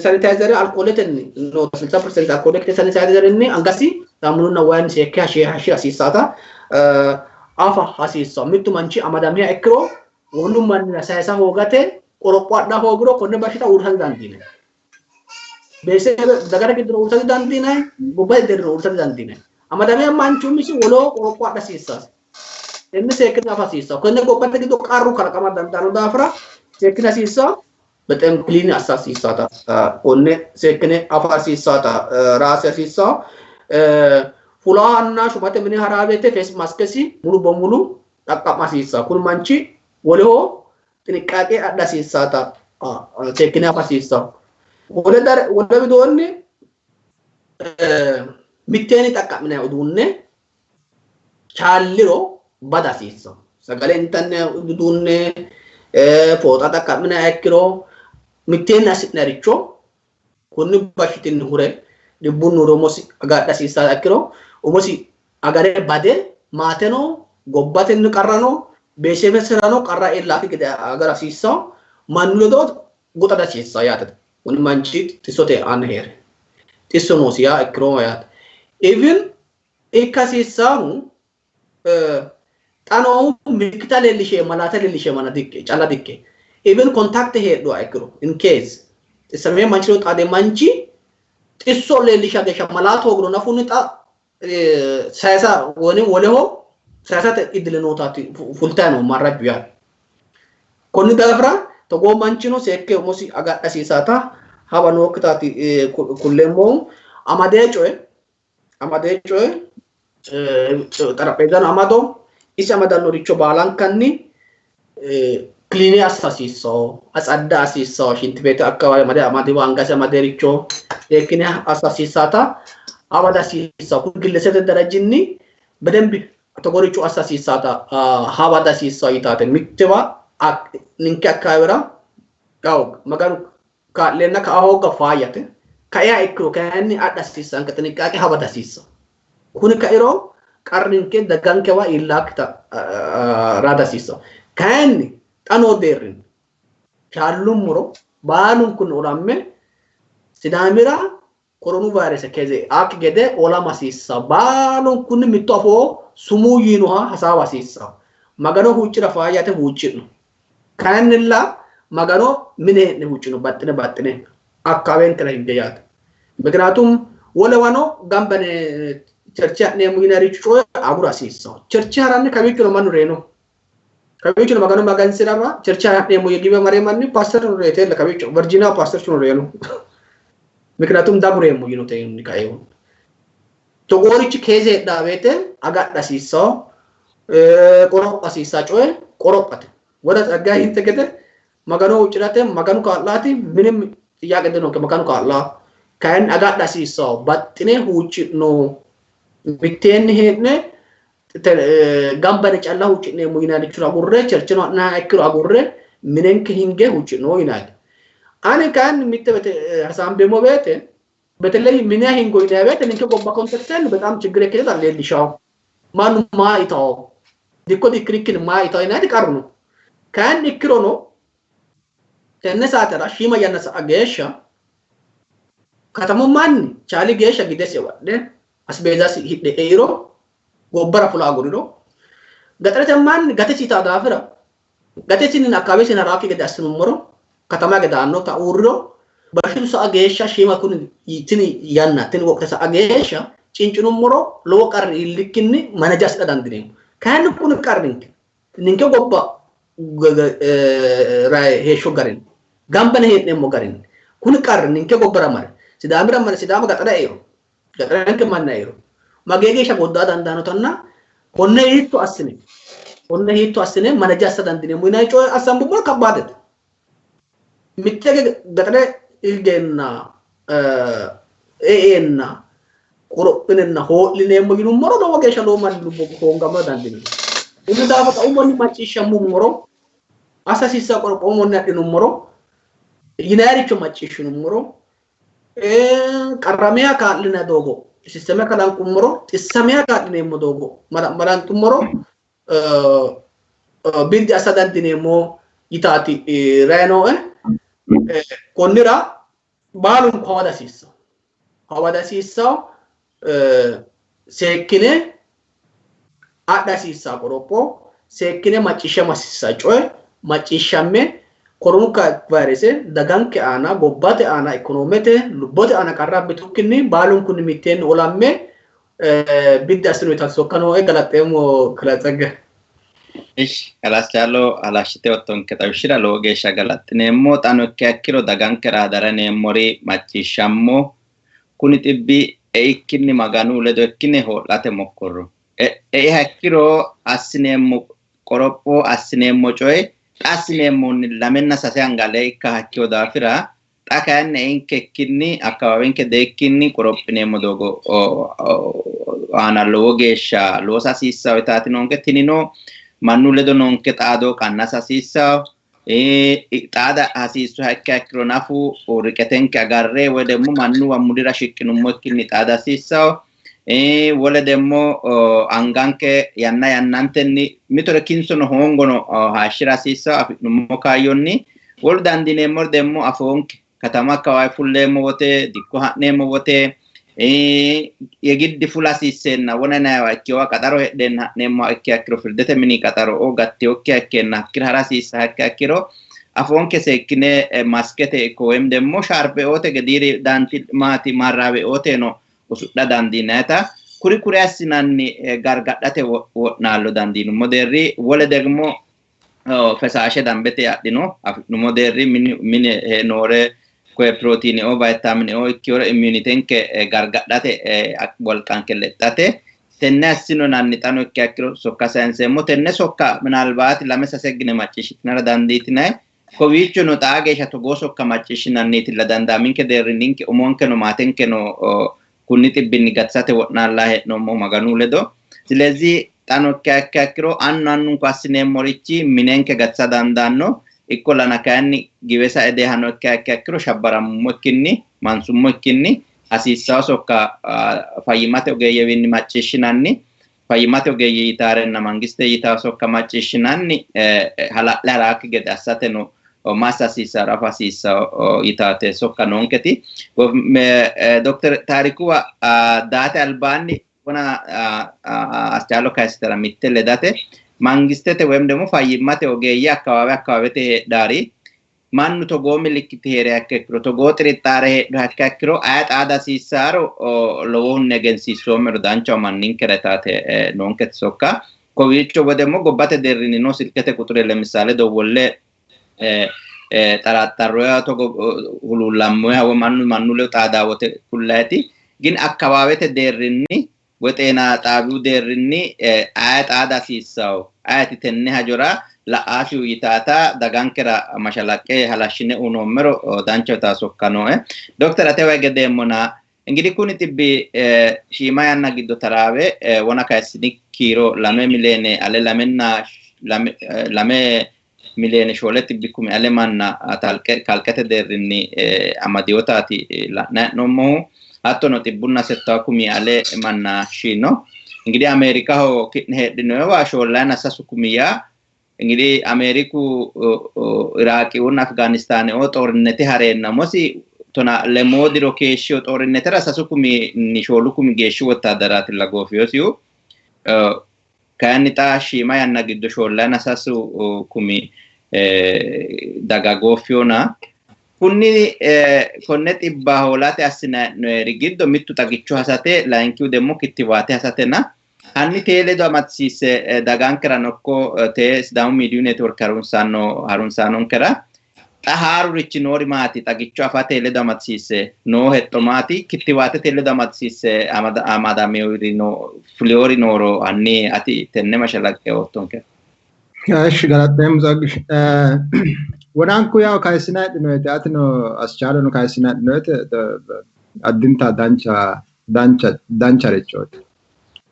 sanitayizere alkooletenni no 60% alkoolete sanitayizerenni angasi saamununna wayinni seekke hashee hashee hasiissaata afa hasiissawo. Mittu manchi amadamiha ikkiro wolu mannira sayisa hoogate qoropho adha hoogiro konne bashshita uurrisa didandiinanni. Beesebe dagate giddo uurrisa didandiinanni, gobbate deerrino uurrisa didandiinanni. Amadamiha manchu umisi woleho qoropho adha hasiissasi. Tenne seekkine afa hasiissawo. Konne gobbate giddo qarru kalaqama dandaanno daafira seekkine hasiissawo. Bexem kiliini assa hasiissaata. Konne seekkine afa hasiissaata raasi hasiissawo. Fulaanna shumate mine haraa beete fees maskesi mulu bomulu xaqqa'ma hasiissawo. Kuni manchi woleho xiniqqaaqe adha hasiissaata seekkine afa hasiissawo. Wole wole widoonni mitteenni xaqqa'minanni uduunne chaalliro bada hasiissawo. Sagale intanni uduunne fooxa xaqqa'minanniha ikkiro mitteenni assi'nanniricho konni bashshitinni hure dhibbunni hure umosi agadha hasiissaha ikkiro umosi agare bade maateno gobbatenni qarrano beesefesirano qarra iillaakki gede agara hasiissawo. Mannu ledo goxa dihasiissawo yaate. Kuni manchi xissote aana heere xisso noosi yaa ikkiro yaate. Even ikka hasiissaahu xa noohu milikita leellishee malaate leellishee mana dikke calla dikke. Even contact heedhuha ikkiro in case xissamee manchi ledo xaade manchi xisso leellisha geeshsha malaatu hoogiro nafunni xa sayisa woni woleho sayisate iddile nootaati fultayi noo marrajju yaate. Konni daafira togoo manchino seekke umosi agadha hasiisaata hawa nookkitaati kulleemmohu. Amadee coye amadee coye xarapheezzano amado isi amadannoricho baalankanni kiliine assa hasiissawo, atsadda hasiissawo, shintibeete akkawawe amade amadiwa angasi amadericho seekkine assa hasiissaata amada hasiissawo. Kuni gillesete darajinni bedembi togoricho assa hasiissaata hawada hasiissawo yitaate mittewa ninke akkaawera yawo Maganu kaa'leenna ka'a hooga faayyate. Kaiha ikkiro kayinni adha hasiissanke xiniqqaaqe hawada hasiissawo. Kuni kairo qarrinke dagankewa iillaakkita raada hasiissawo. Kayinni xa noo deerrinni chaallummoro baalunkunni olamme Sidaamira koronu vayrese keze akki gede olama hasiissawo. Baalunkunni mitto afoo sumuu yiinoha hasaawa hasiissawo. Magano huuccira faayyate huucci'no. Kayinnilla Magano mine hee'ne huuccino baxxine baxxine akkaawenkera hinge yaate. Miknaatum wolewano gamba yine cherche ha'neemmo yinaricho coye agura hasiissawo. Cherche haranni kawiichono mannu reyino. Kawiichono Magano magansi'rara cherche ha'neemmo yee giwe mare manni paasterno reyitella kawiicho Virginia paasterchuno reyino. Miknaatum dagureemmo yinote kaeehunni. Togoorichi keeze heedhaa woyte agadha hasiissawo. Qoropha hasiissaa coye qorophate. Wora tsagga hinte gede Magano huucci'rate Maganu kaa'laati minim xiyyaaqe dinonke Maganu kaa'laa. Kayinni agadha hasiissawo. Baxxine huucci'no. Mitteenni hee'ne Gamba yine calla huucci'neemmo yinannichiro agurre, chercheno ha'nanniha ikkiro agurre, minenke hinge huucci'no yinanni. Ani kayinni mitte bete hasaambeemmo woyte በተለይ mine hingo yinanni woyte ninke gobba kontekstenni በጣም ችግር ikkiteta leellishawo. Mannu maa itawo, dikko dikkirikkinni maa itawo yinanni qarru no. Kayinni ikkirono tenne saatera shiima yanna sa'a geeshsha katamu manni chaali geeshsha gidesi wadhe asbeezasi hidhe eiro gobbara fula aguriro, gaxarete manni gatesi itawo daafira gatesinni akkawawesinni harawakki gede assinummoro katama gede daannota uurriro, bashiru sa'a geeshsha shiima kuni tini yanna tini woqte sa'a geeshsha cincinummoro lowo qarri iillikkinni manaje assidha dandiineemmo. Kayinni kuni qarrinke ninke gobba heeshsho garinni gamba yine hee'neemmo garinni kuni qarri ninke gobbara mare Sidaamira mare Sidaama gaxara eiro, gaxaranke manna eiro magee geeshsha godda'a dandaannotanna konne hiitto assine manaje assa dandiineemmo yinanni coye assambummoro kabbaadete. Mitte gaxare ilgeenna e'eenna qorophinenna hoo'lineemmo yinummoro lowo geeshsha lowo manni lubbo hoongammora dandiineemmo. Kunni daafo xa umonni macciishshammummoro, assa hasiissanno qoropho umonni adhinummoro, yinayiricho macciishshinummoro, qarrameha kaa'linanni doogo sisteme kalanqummoro, xissameha kaa'lineemmo doogo malanxummoro biddi assa dandiineemmo yitaati rayi nooe. Konnira baalunku hawada hasiissawo. Hawada hasiissawo, seekkine adha hasiissawo qoropho, seekkine macciishshama hasiissawo coye macciishshamme, koronu vayrese daganke aana, gobbate aana, ikonoomete, lubbote aana qarra abbitukkinni baalunkunni mitteenni olamme biddi assino yitanno sokka nooe. Galaxxeemmo, kalaa Tseggaye.
Ishi Kalaaschaalo, halashshite ottonke xawishshira lowo geeshsha galaxxineemmo. Xaano ikkiha ikkiro dagankera hadara neemmori macciishshammo. Kuni xibbi eikkinni Maganu ledo ikkine hoo'late mokkorro. Eiha ikkiro assineemmo qoropho, assineemmo coye xa assineemmohunni lamenna sase anga alee ikka hakkiyo daafira, xa kayinni einkekkinni akkawawenke deikkinni qorophineemmo doogo aana lowo geeshsha loosa hasiissawo yitaati noonke. Tinino mannu ledo noonke xaadoo qannasa hasiissawo. Xaada hasiissuha ikkiha ikkiro nafu riqetenke agarre woy demmo mannuwa mulira shiqqinummokkinni xaada hasiissawo. Wole demmo anganke yanna yannantenni mitore kinsono hoongono hayishshira hasiissawo afi'nummo kaayyonni. Wolu dandiineemmori demmo afoonke katama akkawawi fulleemmo wote, dikko ha'neemmo wote, yegiddi fula hasiisseenna wonanayiwa ikkewa qaxaro heedheenna ha'neemmoha ikkiha ikkiro, firdete mini qaxaro o gatteyokkiha ikkeenna hakkira hara hasiissaha ikkiha ikkiro, afoonke seekkine maskete ikko woyim demmo shaarbeoote gediiri daanti maati maarraaweooteno usudha dandiinayita kuri kuri assinanni gargadhate wo'naallo dandiinummo deerri. Wole degmo fesaashe dambete adhino afi'nummo deerri mine noore koye pirootiineo vayitamineo ikkiyore immunitenke gargadhate wolqanke lexxate tenne assinonanni xano ikkiha ikkiro sokka sayinseemmo. Tenne sokka minalbaati lame sase gine macciishshitinara dandiitinayi. Kowiichono xaa geeshsha togoo sokka macciishshinanniitilla dandaaminke deerri ninke umonkeno maatenkeno kunni xibbinni gatisate wo'naallaa hee'noommohu Maganu ledo. Silezi xano ikkiha ikkiha ikkiro annu annunku assineemmorichi minenke gatisa dandaanno. Ikkollana kayinni giwe sae deehano ikkiha ikkiha ikkiro shabbarammummo ikkinni mansummo ikkinni hasiissawo sokka fayyimmate ogeeyyewiinni macciishshinanni, fayyimmate ogeeyye yitaarenna mangiste yitawo sokka macciishshinanni hala'le haraakki gede assateno massa hasiissaro afa hasiissawo yitaate sokka noonketi. Dokter Taarikuwa daate albaanni wona Aschaalo kayisitara mitte ledate, mangistete woyim ደግሞ fayyimmate ogeeyye akkawawe akkawaawete heedhaari mannu togoo milikkiti hee'riha ikka ikkiro, togoo xirixxaare heedhuha ikka ikkiro, aye xaada hasiissaaro lowohunni egensiissoommero danchaho manninkera yitaate noonketi sokka. Kowiicho wodemmo gobbate deerrinnino silkete quxure lemissaale dowwolle xaraxxarroya togo huluullammoha woy mannu mannu ledo xaadaa wote kullayiti, gin akkawaawete deerrinni woy xeena xaabiyu deerrinni aye xaada hasiissawo, ayeti tenne hajora la'aasihu yitaata dagankera mashalaqqe halashshine uyinoommero dancha yitaa sokka nooe. Dokter, atewa gedeemmona. Ingidihi kuni xibbi shiima yanna giddo taraawe wona kayissini kiiro 2 miliyoone ale lamenna 2 miliyoone 700,000 ale manna kalqete deerrinni amadiyotaati la'nanni hee'noommohu. Hattono 780,000 ale manna shiino. Ingidihi Ameerikaho ki'ne heedhinoyiwa 3,000 yaa ingidihi Ameeriku Iraaqiwunna Afgaanistaaneo xoorinete hareenna umosi 13 diro keeshshiyo xoorinetera 3,000 4,000 geeshshi wottaadaraatilla goofiyosihu. Kayinni xa shiima yanna giddo 3,000 daga gooffiyona. Kunni konne xibba hoolate assinanni giddo mittu xagicho hasate, layinkihu demmo kittiwaate hasatena hanni tee ledo amadisiisse dagankerano ikko tee Sidaamu Miidiyu Network harunsaanonkera xa haarurichi noori maati? Xagicho afate ledo amadisiisse noo hexxo maati? Kittiwaatete ledo amadisiisse amadamewori no fuliyoori nooro hanni ati tenne mashalaqqe oottonke.
Eshi galaxxeemmo Tsaggish. Wonanku yaw kayissina heedhinoyte atino aschaalono kayissina heedhinoyte addinta dancha dancha dancharichooti.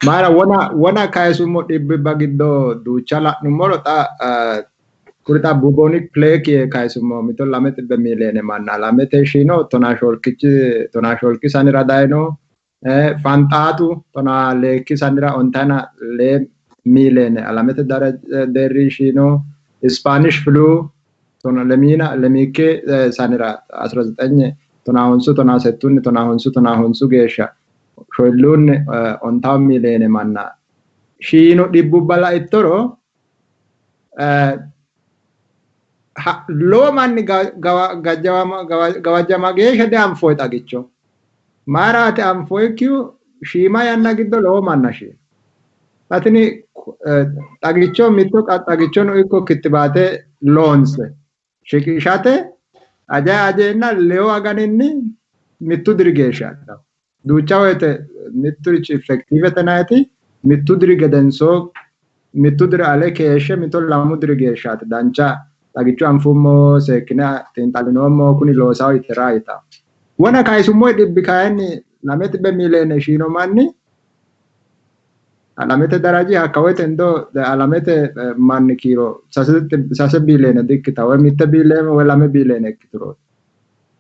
Mayira wona wona kayisummo dhibbibba giddo duucha la'nummoro xa kuri xa bubonic plague yee kayisummo mito 200 miliyoone manna alamete shiino 14kichi 14 sanira dayino, fanxaatu 12 sanira 94 miliyoone alamete deerri shiino, Spanish flu lemiina lemiikki sanira 1915 18 19 19 geeshsha 50 miliyoone manna shiino dhibbubba laittoro lowo manni gawajjama geeshsha dianfoyi xagicho. Mayiraati anfoyikkihu? Shiima yanna giddo lowo manna shiino. Tini xagicho mitto xagichono ikko kittibaate loonse shiqishate ajayi ajeenna 6 aganinni 1 diri geeshsha adhawo. Duucha woyte mitturichi effectivete nayiti 1 diri gedensoo 1 diri ale keeshshe mito 2 diri geeshshaati dancha xagicho anfummo seekkine xiinxallinoommo kuni loosawo yite raayitawo. Wona kayisummo dhibbi kayinni 200 miliyoone shiino manni alamete daraji hakka woyte indo alamete manni kiiro 3 biliyoone dikkita woy 1 biliyoone woy 2 biliyoone ikkiturooti.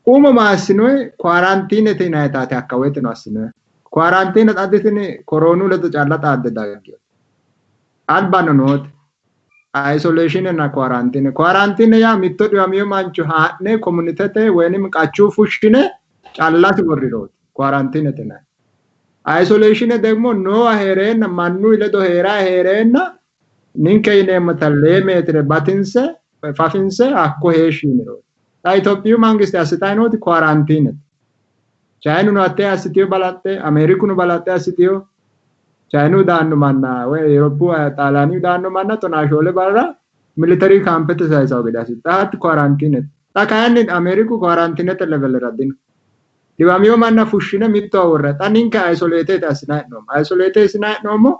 Umo ma assinoyi kwarantiinete yinayitaati hakka woyteno assinoyi. Kwarantiine xadditini koroonu ledo calla xaadde daggino. Albano noote. Isolation na quarantine. Quarantine yaa mitto dhiwamiyo mancho haa'ne communitete woynim qachu fushshine callasi worrirooti. Quarantinete yinanni. Isolation ደግሞ noowa heereenna mannu ledo heeraa heereenna ninke yineemmota 2 meetire batinse fafinse hakko heeshshi yinirooti. Xa Itophiyu mangiste assitayi nooti quarantinete. Chayinuno hattee assitiyo balaxxe, Ameerikuno balaxxe assitiyo. Chayinu daanno manna woy Awuroppu Xaaliyaaniyu daanno manna 14 barra military kaampete sayisawo gede assiti. Xa hatti quarantinete. Xa kayinni Ameeriku quarantinete levelera dino. Dhiwamiyo manna fushshine mittowa worra. Xa ninke isolatete assinayi hee'noommo. Isolate assinayi hee'noommo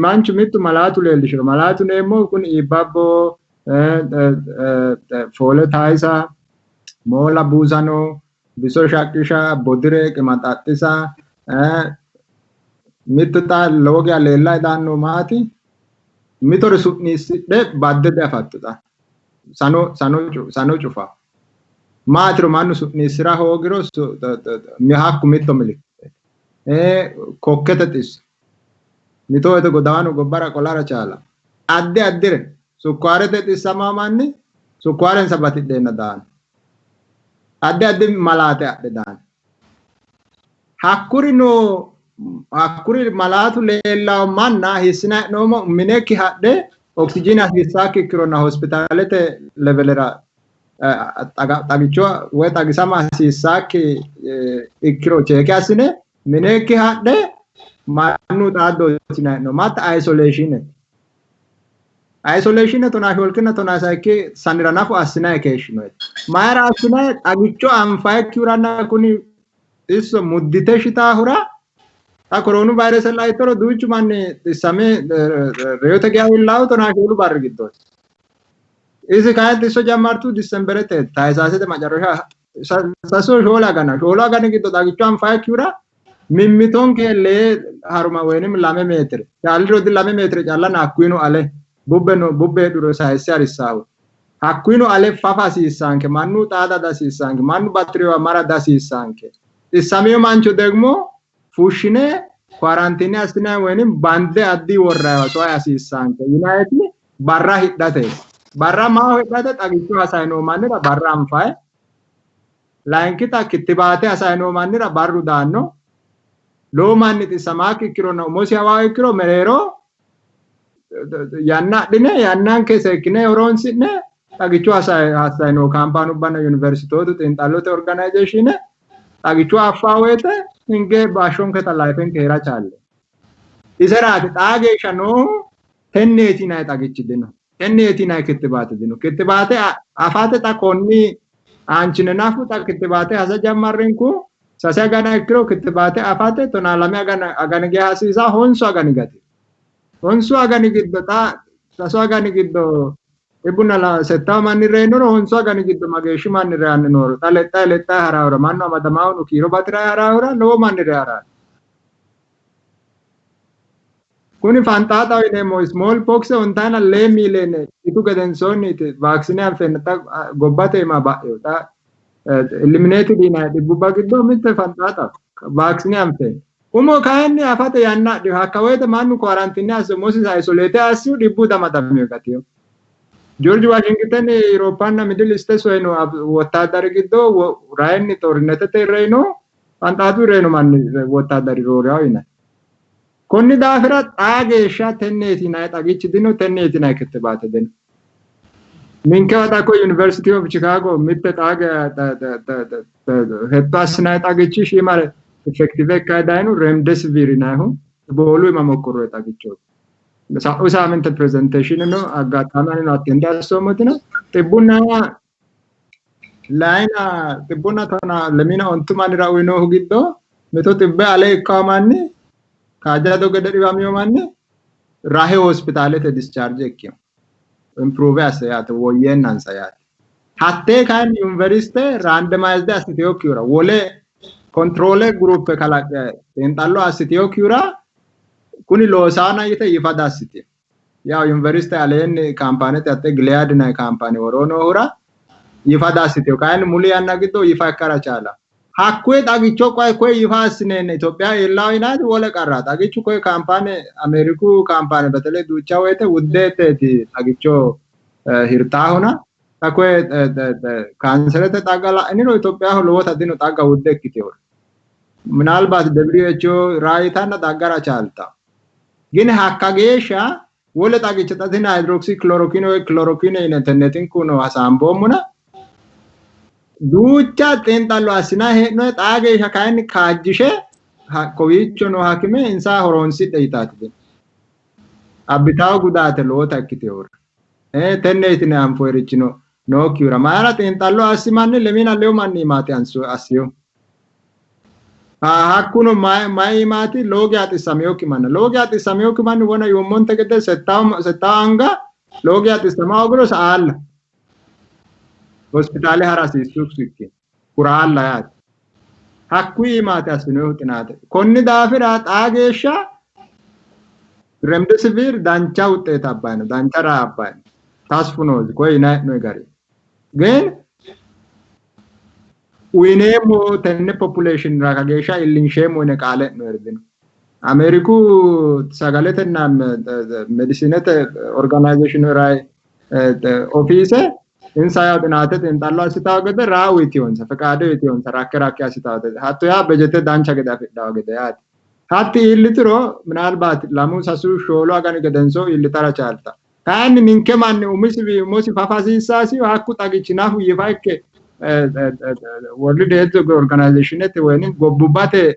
manchu mittu malaatu leellishiro, malaatu neemmo kuni iibbabbo, foole tayisa, moola buusano, biso shaqqisha, bodire qimaxaxxisa, mittu xa lowo geya leellayi daanno maati mitore su'niissidhe badde diafatto xa sano sano sano cufa maatiro mannu su'niissira hoogiro hakku mitto milikkiteeti. Kokkete xisso mito woyte godaanu gobbara qolara chaala addi addire sukkaarete xissama manni sukkaarensa batidheenna daano addi addi malaate adhe daano. Hakkuri no hakkuri malaatu leellawo manna hiissina hee'noommo? Minekki hadhe oksijiine hasiissaakki ikkironna hospitaalete levelera xagicho woy xagisama hasiissaakki ikkiro check assine minekki hadhe mannu xaaddooti hee'noommo. Hatta isolation. Isolation 14kinna 13 sanira nafu assinayi keeshshinoyi. Mayira assinayi? Xagicho anfayikkihuranna kuni xisso muddite shitaahura. Xa koroonu vayrese laittoro duuchu manni xissame reyote geya iillaahu 14 barri giddooti. Isi kayinni xisso jammartu Decemberete tayisaasete macarasha. Sasu shoole agana shoolu agani giddo xagicho anfayikkihura mimmitonke lee haruma woynim 2 meetire calliro di 2 meetire calla hakkuyino ale bubbe no bubbe heedhuro sayisse harissaahu hakkuyino ale fafa hasiissaanke mannu xaada dihasiissaanke mannu batiriwa mara dihasiissaanke xissamiyo mancho degmo fushshine kwarantiine assinanni woynim bande addi worrayiwa soya hasiissaanke yinayiti barra hidhate barra maaho hidhate xagicho hasayi noo mannira barra anfayi layinkita kittibaate hasayi noo mannira barru daanno lowo manni xissamaakki ikkironna umosi hawawo ikkiro mereero yanna adhine yannanke seekkine horoonsi'ne xagicho hasayi noo kaampaanubbanna yuniversitootu xiinxallote organizatione xagicho affaa woyite hinge baashshonketa layifenke heera chaalle. Iseraati xaa geeshsha noohu tenneeti yinanni xagichi dino. Tenneeti yinanni kittibaate dino. Kittibaate afate xa konni aanchine nafu xa kittibaate hasa jammarrinku sase agana ikkiro kittibaate afate 12 agani geya hasiisa honsu agani gati. Honsu agani giddo xa sasu agani giddo dhibbunna settawu manni reyinoro honsu agani giddo mageeshshi manni reyanni nooro xa lexxayi lexxayi haraahura mannu amadamaahunu kiiro batirayi haraahura lowo manni reya haraari. Kuni fanxaaxaho yineemmo small pox ontaayina 2 miiliyoone itu gedensoonniiti vaaksine anfeenna xa gobbate iima ba'eyo xa eliminated yinanni dhibbubba giddo mitte fanxaaxaho vaaksine anfeenna. Umo kayinni afate yanna adhino hakka woyite mannu kwarantiine asse umosi isolate assihu dhibbu damadamiyo gatiyo. George Washington Europanna Middle East soyino wottaadari giddo rayinni xoorinetete reyino fanxaaxu reyino manni wottaadari rooriyaho yinanni. Konni daafira xaa geeshsha tenneeti yinanni xagichi dino, tenneeti yinanni kittibaate dino. Ninkewa xa ko University of Chicago mitte xaa hexxo assinanni xagichi shiima effective ikkayi dayino Remdesivir yinannihu Eboolu iima mokkorroyi xagichooti. Sa'u saaminte presentation no aggaxaame anino attende assoommotino xibbunna layina xibbunna tona lemina ontu mannira uyinohu giddo mito xibbe ale ikkawo manni kaajjado gede dhiwamiyo manni rahe hospitaalete discharge ikkino improve asse yaate woyyeenansa yaate. Hattee kayinni yuniversite randomized assiteyokkihura wole control group kalaqqe xiinxallo assiteyokkihura kuni loosaana yite yifa dassitino. Yaw yuniversite aleenni kaampaanete hatte Gilead yinanni kaampaani woroo noohura yifa dassitino. Kayinni muli yanna giddo yifa ikkara chaala. Hakkuye xagicho qoye koye yifa assineenna Itophiya iillawo yinanni wole qarra. Xagichu koye kaampaane Ameeriku kaampaane betele duucha woyite wuddeeteeti xagicho hirtaahuna. Xa koye kaanserete xagga la'iniro Itophiyaho lowota dino xagga wudde ikkitehura. Minalbaat WHO raayitanna xaggara chaalta. Gini hakka geeshsha wole xagicho xa tini hydroxychloroquine woy chloroquine yine tenneetinku no hasaamboommona duucha xiinxallo assinanni hee'noonni xaa geeshsha kayinni kaajjishe kowiicho noo hakime insa horoonsidhe yitaati. Abbitawo gudaate lowota ikkitehura. Tenne yitine anfoyirichino nookkihura mayira xiinxallo assi manni lemina lewu manni iimaati assiyo. Hakkuno mayi iimaati lowo geya xissamiyokki manna. Lowo geya xissamiyokki manni wona yuummonte gede settawo anga lowo geya xissama hoogiro sa'aalla. Hospitaale hara hasiissukki kuraalla yaate. Hakkuyi iimaati assinoyihu xinaate. Konni daafira xaa geeshsha Remdesivir dancha wuxeeta abbayino, dancha raa abbayino. Tasfu noosi koye yinanni hee'noyi gari. ግን uyineemmo tenne population ra kageeshsha iillinsheemmo yine qaale e'noyiri dino. Ameeriku sagaletenna medisinete organization rayi ofiise insa yaw xinaate xiinxallo assitawo gede raa uyitiyonsa, feqaade uyitiyonsa rakke rakke assitawo gede. Hatto yaa bejete dancha gede afidhawo gede yaate. Hatti iillitiro minalbaat 2 3 4 agani gedenso iillitara chaalta. Kayinni ninke manni umisi umosi fafa hasiissasi hakku xagichi nafu yifa ikke World Health Organizationete woyini gobbubbate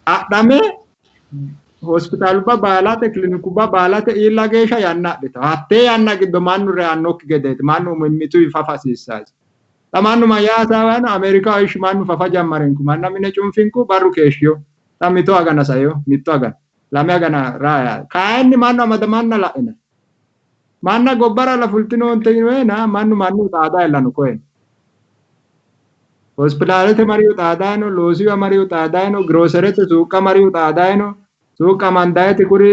adhame hospitaalubba baalate kilinikubba baalate iilla geeshsha yanna adhitawo. Hattee yanna giddo mannu reyannokki gedeeti mannu mimmitu fafa hasiissasi. Xa mannu mayyaa hasaawano Ameerikaho ishshi mannu fafa jammarinku manna mine cunfinku barru keeshshiyo. Xa mito agana sayo mitto agana lame agana raaya kayinni mannu amadamanna la'ina. Manna gobbara la fultinoonte yinoena mannu mannu xaada illano koye. Hospitaalete mariu xaadayi no, loosiwa mariu xaadayi no, girooserete suuqqa mariu xaadayi no, suuqqa amandayiti kuri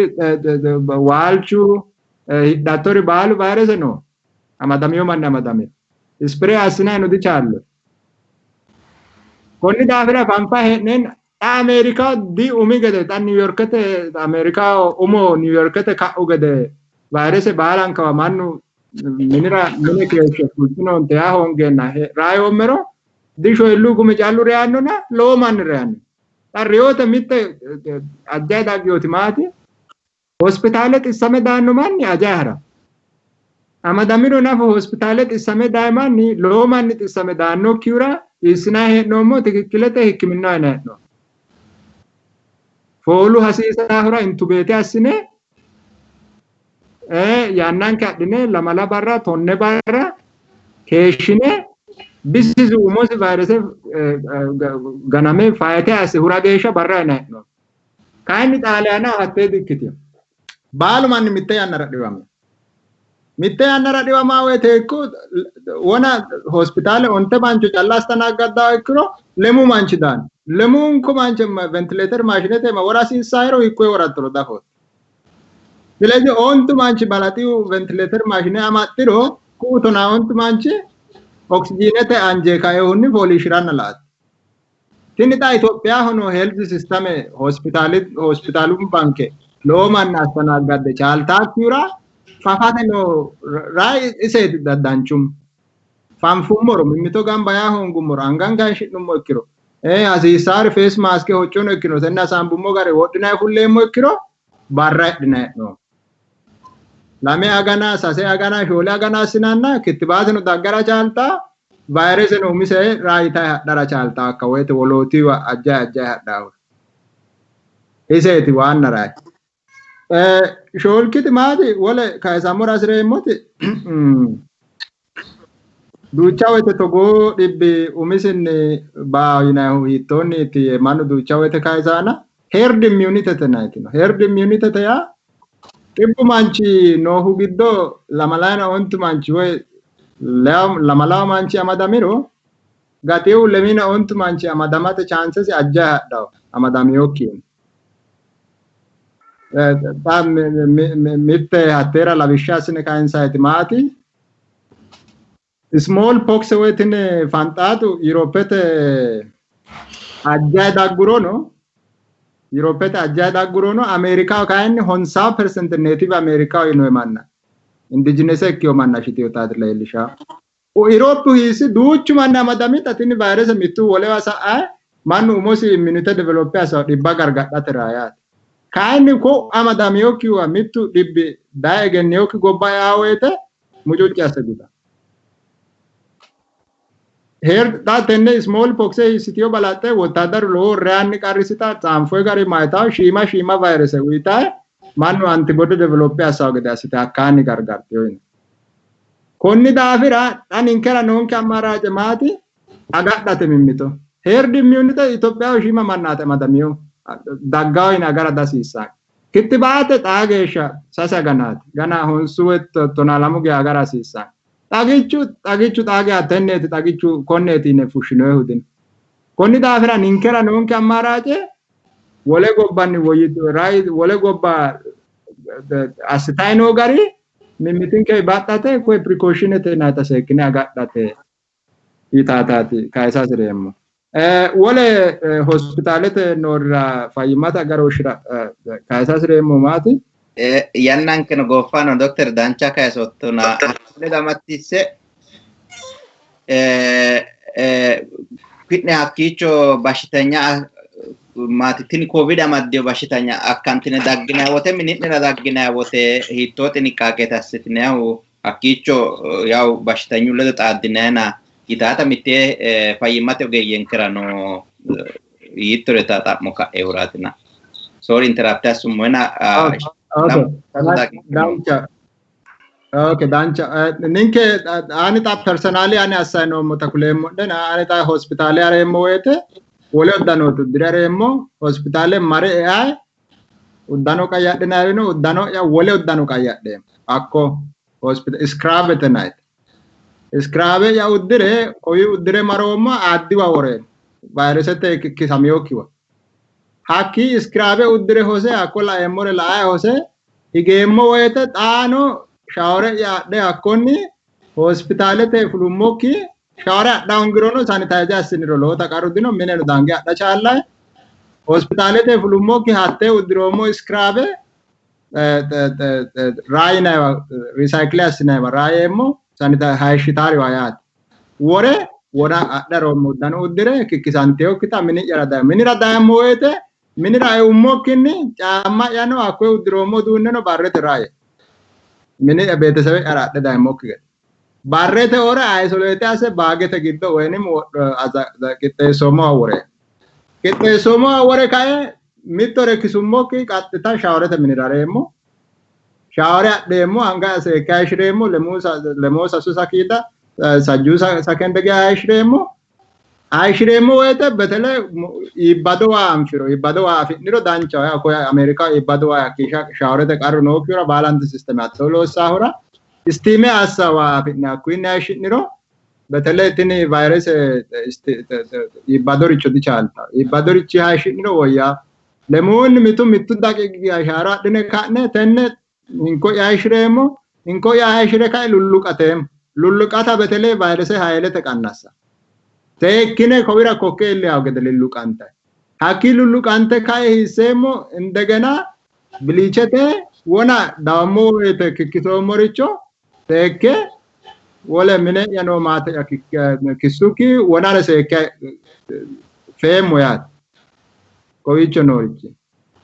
waalchu hidhattori baalu vayrese no. Amadamiyo manni amadamino. Ispiree assinayino dichaallo. Konni daafira fanfa hee'neen xa Ameerika di umi gede xa New Yorkete Ameerika umo New Yorkete ka'u gede vayrese baalankawa mannu minira mine keeshshe fultinoonte yaa hoongeenna raayoommero dishoyillu gumi callu reyannona lowo manni reyanno. Xa reyote mitte ajjayi daggiyooti maati? Hospitaale xissame daanno manni ajayi hara. Amadamiro nafa hospitaale xissame dayi manni lowo manni xissame daannokkihura hiissinayi hee'noommo tikikkilete hikkiminnaho yinayi hee'noommo. Foolu hasiisahura intubeete assine yannanke adhine lamala barra 10 barra keeshshine bisisi umosi vayrese ganame fayite asse hura geeshsha barra yinayi hee'noommo. Kayinni Xaaliyaanaho hattee dikkitino.
Baalu manni mitte yannara dhiwame. Mitte yannara dhiwamaa woyte ikko wona hospitaale onte mancho calla astanaggaddaa ikkiro lemu manchi daanno. Lemunku manchi ventileeter maashinete ma wora hasiissahero hiikkoye worattoro dafooti. Silezi ontu manchi balaxiu ventileeter maashine amaxxiro ku'u tonaa ontu manchi oksijiinete anje kaehunni fooliishshiranna la''ate. Tini xa Itophiyaho noo health system hospitaalu banke lowo manna astanaggadde chaaltaakkihura fafate noo rayi iseeti danchum. Fanfummoro mimmito gamba yaa hoongummoro anganke hayishshi'nummo ikkiro hasiissaari face mask hoccono ikkiro tenne hasaambummo gari wodhinayi fulleemmo ikkiro barra hidhinayi hee'noommo. 2 agana 3 agana 4 agana assinanna kittibaateno daggara chaaltaa vayreseno umise raayitayi hadhara chaaltaa hakka woyte wolootiwa ajjayi ajjayi hadhaahura. Iseeti waanna rayi. Shoolkiti maati wole kayisammora hasireemmoti duucha woyte togoo dhibbi umisinni baa yinayihu hiittoonniiti mannu duucha woyte kayisaana herd immunity yinayiti no. Herd immunity yaa dhibbu manchi noohu giddo 29 manchi woy 20 manchi amadamiro gatihu 29 manchi amadamate chaansesi ajjayi hadhawo amadamiyokkiin. Xa mitte hatteera lawishsha assine kayinsayiti maati? Small pox woy tini fanxaaxu Yurooppete ajjayi daggurono Yurooppete ajjayi daggurono Ameerikaho kayinni 50% neetive Ameerikaho yinoyi manna indijineese ikkiyo manna shitiyotaati leellishawo. Yurooppu hiissi duuchu manni amadamita tini vayrese mittu wolewa sa'ayi mannu umosi immunite develope assawo dhibba gargadhate raayaati. Kayinni ko amadamiyokkiwa mittu dhibbi daye egenniyokki gobba yaa woyte mucucci asse guda. Xa tenne small pox hiissitiyo balaxxe wottadaru lowo reyanni qarrisita tsaanfoyi gari mayitawo shiima shiima vayrese uyitayi mannu antibody develope assawo gede assite hakkaanni gargartiyo yine. Konni daafira xa ninkera noonke ammaraace maati agadhate mimmito. Herd immunity Itophiyaho shiima mannaati amadamiyo daggawo yine agara dasiissanno. Kittibaate xaa geeshsha 3 aganaati gana 9 woy 12 geya agara hasiissanno. Xagichu xagichu xaa geya tenneeti xagichu konneeti yine fushshinoyihu dino. Konni daafira ninkera noonke ammaraace wole gobbanni wole gobba assitayi noo gari mimmitinke baxxate koye precautionete yinayita seekkine agadhate yitaataati kayisa hasireemmo. Wole hospitaalete noorira fayyimmate agarooshshira kayisa hasireemmo maati?
Yannankeno gooffano dokter dancha kayisottona ledo amattisse ki'ne hakkiicho bashitanya maati tini covid amaddiyo bashitanya akkantine dagginayi wote mini'nera dagginayi wote hiittoo xiniqqaaqeeti assitinayihu hakkiicho yawu bashitanyu ledo xaaddinayina yitaata mitte fayyimmate ogeeyyenkerano yiittoreta xa'mo ka'ehuraatina. Sorry interrupt assummoyina.
Dancha. Okay, dancha. Ninke ani xa personally ani assayi noommota kuleemmo'nena ani xa hospitaale hareemmo woyte wole uddanooti uddire hareemmo hospitaale mare eayi uddano qayyadhinayirino uddano'ya wole uddano qayyadheemmo hakko hospitaale scrubete nayite. Iskiraabe'ya uddire kowi uddire maroomma addiwa woreemmo vayiresete kikkisamiyokkiwa. Hakki iskiraabe uddire hose hakko laeemmore la'ayi hose higeemmo woyte xaano shaawore'ya adhe hakkonni hospitaalete fulummokki shaawore adha hongirono sanitayize assiniro lowota qarru dino, mineno dange adha chaallayi. Hospitaalete fulummokki hattee uddiroommo iskiraabe raayinayiwa risaykile assinayiwa raayeemmo sanitayize hayishshitaariwa yaate. Wore wona adha roommo uddano uddire kikkisanteyokkita mini'yara dayemmo. Minira dayemmo woyte minira eummokkinni caamma'yano hakkoye uddiroommo uduunneno barrete raaye. Mini'ya beetesebe'yara adhe dayemmokki gede. Barrete ore ayisoleete asse baagete giddo woyinim qixxeessoommoha wore. Qixxeessoommoha wore kae mittore kisummokki qaxxita shaaworete minira hareemmo. Shaawore adheemmo, anga seekke hayishireemmo, lemuu sasu sakiida sajjuu sakende geya hayishireemmo. Hayishireemmo woyte betele iibbado waa anfiro, iibbado waa afi'niro danchaho. Yaa koye Ameerikaho iibbado waa hakkiisha shaaworete qarru nookkihura baalanti sisteme hattoo loossaahura istiime assa waa afi'ne hakkuyinni hayishi'niro betele tini vayrese iibbadoricho dichaalta. Iibbadorichi hayishi'niro woyya. Lemuunni mitu mittu daqiiqi geya shaaro adhine ka'ne tenne hinko'ya hayishireemmo, hinko'ya hayishire kae lulluqateemmo. Lulluqata betele vayrese hayilete qannassa. Seekkine kowira kokke iilliyaho gede lulluqante. Hakkii lulluqante kae hiisseemmo indegena biliichete wona dawammo woyte kikkisoommoricho seekke wole mine'ya noo maate'ya kissukki wonare seekke feemmo yaate. Kowiicho noorichi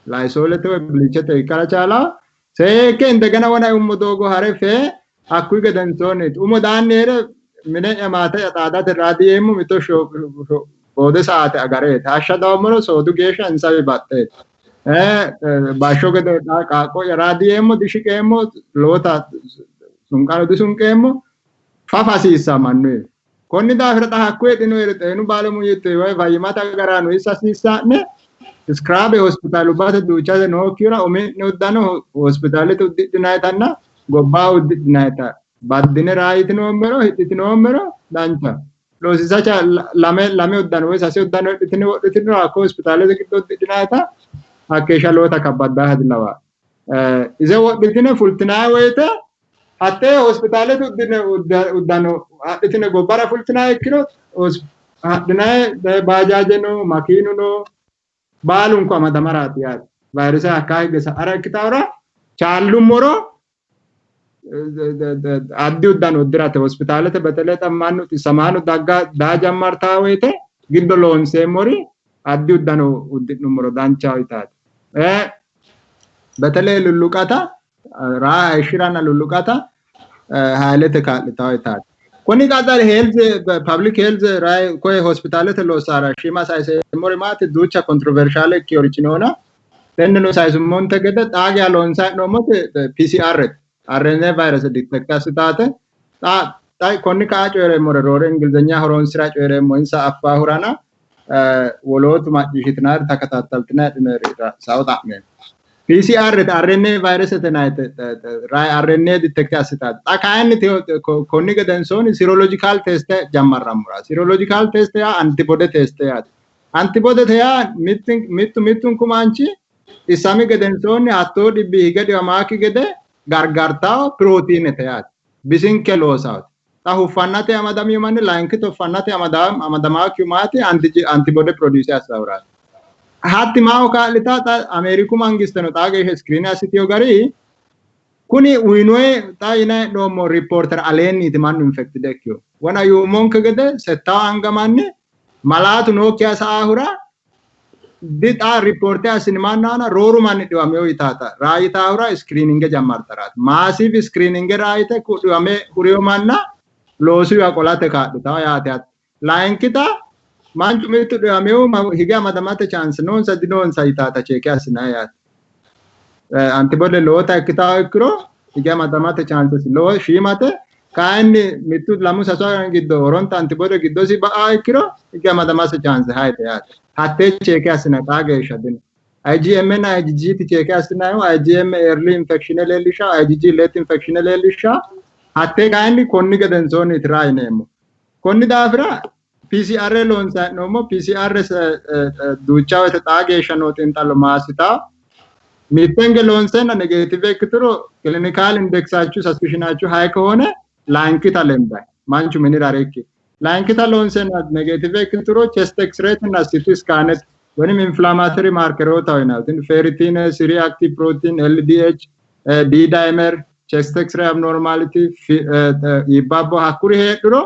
laayisoolete woy biliichete ikkara chaala seekke indegena wona eummo doogo hare fee hakkuyi gedensoonniiti. Umo daanni hee're mine'ya maate'ya xaadate raadiyeemmo mito boode saate agareeti. Hashsha dawummoro soodu geeshsha insawi baxxeeti. Bashsho gede qaaqqo'ya raadiyeemmo dishiqeemmo, lowota sunqano disunqeemmo, fafa hasiissaa mannuyi. Konni daafira xa hakku heedhinoeri xeenu baalemuyitte woy fayyimmate agaraano issa hasiissa'ne iskiraabe hospitaalubbate duuchate nookkihura umi'ne uddano hospitaalete uddidhinayitanna gobbaa uddidhinayita baddine raayyitinoommero hidhitinoommero dancha. Loosiisacha lame lame uddano woy sase uddano hidhitine wodhitiniro hakko hospitaalete giddo uddidhinayita hakkeeshsha lowota kabbaddaaha dilawaa. Ise wodhitine fultinayi woyte hattee hospitaalete uddine uddano adhitine gobbara fultinayi ikkiro hadhinayi baajaaje no, makiinu no, baalunku amadamaraati yaate. Vayirise hakkaa higge sa'ara ikkitahura chaallummoro addi uddano uddirate hospitaalete betele xammannu xissamaano dagga daa jammartaa woyte giddo loonseemmori addi uddano uddi'nummoro danchaho yitaate. Betele lulluqata raa hayishshiranna lulluqata hayilete kaa'litawo yitaate. Konni qaxari health public health rayi koye hospitaalete loossara shiima sayiseemmori maati duucha controversial ikkiyorichi noona tenneno sayisummonte gede xaa geya loonsayi hee'noommoti PCR RNA virus detect assitaate xa xa konni ka'a coyi'reemmore roore Ingilizenya horoonsira coyi'reemmo insa affaahurana wolootu macciishshitinayiri takataattaltinayiri heedhinoyiri sao xa'meemmo. PCR RNA vayiresete nayite RNA detect assitaate. Xa kayinni konni gedensoonni serological test jammarrammora. Serological test yaa antibody test yaate. Antibodete yaa mittu mittunku manchi xissami gedensoonni hattoo dhibbi hige dhiwamaakki gede gargartawo pirootiinete yaate. Bisinke loosaate. Xa huffannate amadamino manni layinkito huffannate amadamaakkihu maati antibody produce assahuraati. Hatti maaho kaa'lita xa Ameeriku mangisteno xaa geeshsha iskiriine assitino gari kuni uyinoyi xa yinanni hee'noommo riippoortera aleenniiti mannu infektide ikkino. Wona yuummonke gede settawo anga manni malaatu nookkiha sa'aahura di xa riippoorte assini mannu aana rooru manni dhiwameyo yitaata raayitaahura iskiriininge jammartaraati. Maasiiv iskiriininge raayite ku dhiwame huriyo manna loosuyiwa qolate kaa'litawo yaate hatti. Layinkita manchu mittu dhiwameyo hige amadamate chance noonsa dinoonsa yitaata cheeke assinayi yaate. Antibody lowota ikkitawo ikkiro hige amadamate chancesi lowo shiimate kayinni mittu lamu sasu agani giddo horonta antibody giddosi ba'aa ikkiro hige amadamase chance hayite yaate. Hattee cheeke assinayi xaa geeshsha dino. IgM na IgG ti cheeke assinayihu IgM early infection leellisha, IgG late infection leellisha. Hattee kayinni konni gedensoonni tira yineemmo. Konni daafira PCR loonsanni hee'noommo. PCR duucha woyte xaa geeshsha noo xiinxallo maassitaa mittenge loonseenna negative ikkituro clinical indexaችሁ suspicionaችሁ high ከሆነ ላይንኪታ lenday manchu minira rekki ላይንኪታ loonseenna negative ikkituro chest x-ray እና CT scan ወይም inflammatory marker ይናል ferritin፣ C reactive protein፣ LDH፣ D dimer፣ chest x-ray abnormality iibbabbo hakkuri heedhuro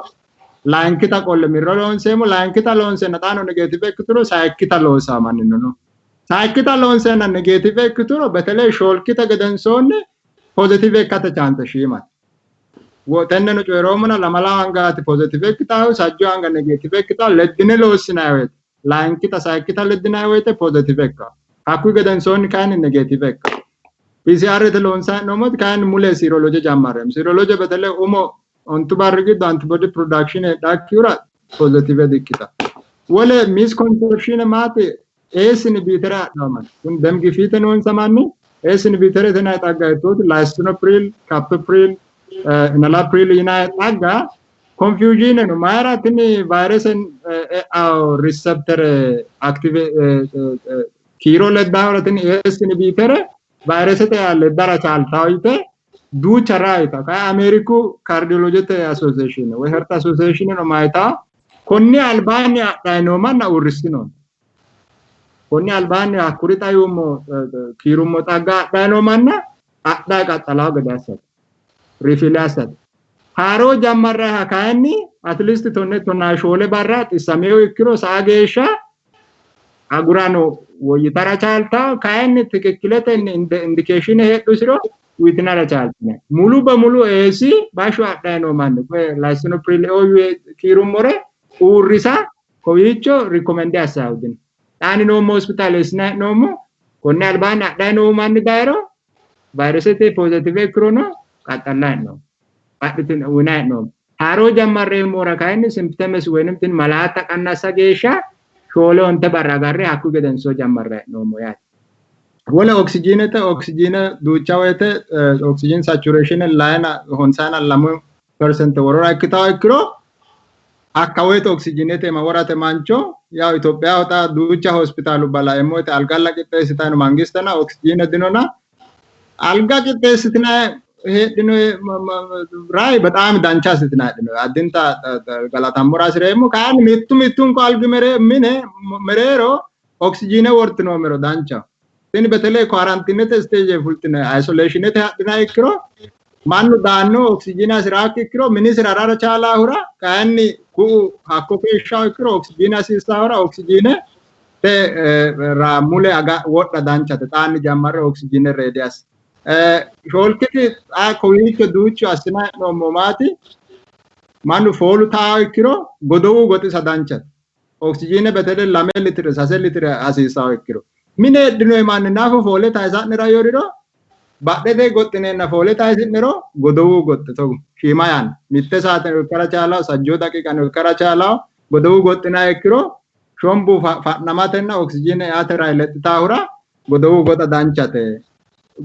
ላይንኪታ qolle mirro loonseemmo. ላይንኪታ loonseenna xaano negative ikkituro sayikkita loosaa mannino no. Sayikkita loonseenna negative ikkituro በተለይ shoolkita gedensoonni positive ikkate chance shiimate. Tenneno coyi'roommona lamala angaati positive ikkitaahu, sajjo anga negative ikkitaahu. Leddine loossinanni woyte layinkita sayikkita leddinanni woyte positive ikkawo. Hakkuyi gedensoonni kayinni negative ikkawo. PCR te loonsanni hee'noommoti kayinni mule serology jammarreemmo. Serology በተለይ umo 10 barri giddo antibody production heedhakkihura positive dikkita. Wole misconception maati, ACE inhibitor adhawo manni kun ደም ግፊት noonsa manni ACE inhibitor yinanni xagga jettuuti lisinopril, captopril, enalapril yinanni xagga confusion no. Mayra? Tini virus receptor active kiiro leddahura tini ACE inhibitor vaayirasete leddara chaaltawo yite duucha raayita. Kay Ameeriku Cardiologyte Association woy Heart Association no mayita konni albaanni adhayi noo manna uurrissino. Konni albaanni hakkuri xayuummo kiirummo xagga adhayi noo manna adhaa qaxxalawo gede assate, refill assate. Haaroo jammarraha kayinni at least 14 barra xissamewo ikkiro saa geeshsha agurano woyyitara chaaltawo. Kayinni ትክክለተni indication heedhusiro uyitinara chaaltine. ሙሉ በሙሉ ACE bashsho adhayi noo manni lisinopril kiirummore uurrisa kowiicho recommend assawu dino. Xaani noommo hospitaale eessinayi hee'noommo. Konni albaanni adhayi noo manni dayiro vaayirasete positive ikkirono qaxxallayi hee'noommo, adhitine uyinayi hee'noommo. Haaroo jammarreemmora kayinni symptoms ወይንም tin malaatta qannassa geeshsha 4-5 barra agarre hakkuyi gedensoo jammarrayi hee'noommo yaate. Wole oksijiinete, oksijiine duucha woyte oxygen saturation layina honsayina 2% worora ikkitawo ikkiro hakka woyte oksijiinete ma worate mancho. Yaw Itophiyaho xa duucha hospitaalubba laeemmo woyte algalla qixxeessitanni no mangistena oksijiine dinona alga qixxeessitinanni heedhino rayi በጣም dancha assitinanni heedhino, addinta galatammora hasireemmo. Kayinni mittu mittunku algi mine mereero oksijiine wortinoomero danchaho. Tini በተለይ quarantinete stage fultine isolationete hadhinayi ikkiro mannu daanno oksijiine hasirakki ikkiro minisira harara chaalahura, kayinni ku'u hakko keeshshawo ikkiro oksijiine hasiissahura oksijiine te ra mule aga wodha danchate. Xaanni jammarre oksijiine ready assa. Shoolkiti xa kowiicho duuchu assinayi hee'noommo maati, mannu foolu taao ikkiro godowu goxisa danchate. Oksijiine በተለይ 2 ሊትር 3 ሊትር hasiissawo ikkiro mine heedhinoyi manni nafu foole tayisa'nera yoriro badhete goxxineenna foole tayisi'niro godowu goxxe togo shiima yanna mitte saateno ikkara chaalawo, 30 daqiiqano ikkara chaalawo. Godowu goxxinayi ikkiro shombu fa'namatenna oksijiine eate rayi lexxitaahura godowu goxa danchate.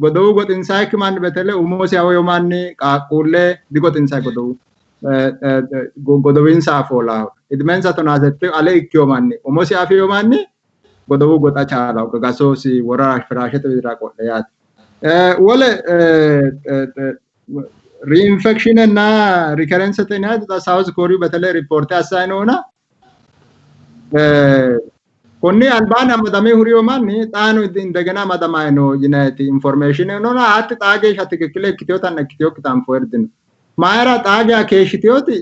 Godowu goxinsayikki manni በተለይ umosi haweyo manni, qaaqquulle digoxinsayi godowu godowinsa foolaahura. Idimensa 18 ale ikkiyo manni, umosi afiyo manni godowu goxa chaalawo gagasosi worara firaashete widira qo'le yaate. Wole reinfection እና recurrence yinayiti xa South Korea በተለይ ሪፖርት assayi noona konni albaanni amadame huriyo manni xaano indegena amadamayi no yinayiti information noona. Hatti xaa geeshsha ትክክል ikkiteyotanna ikkiteyokkita anfoyiri dino. Mayra? Xaa geya keeshshiteyoti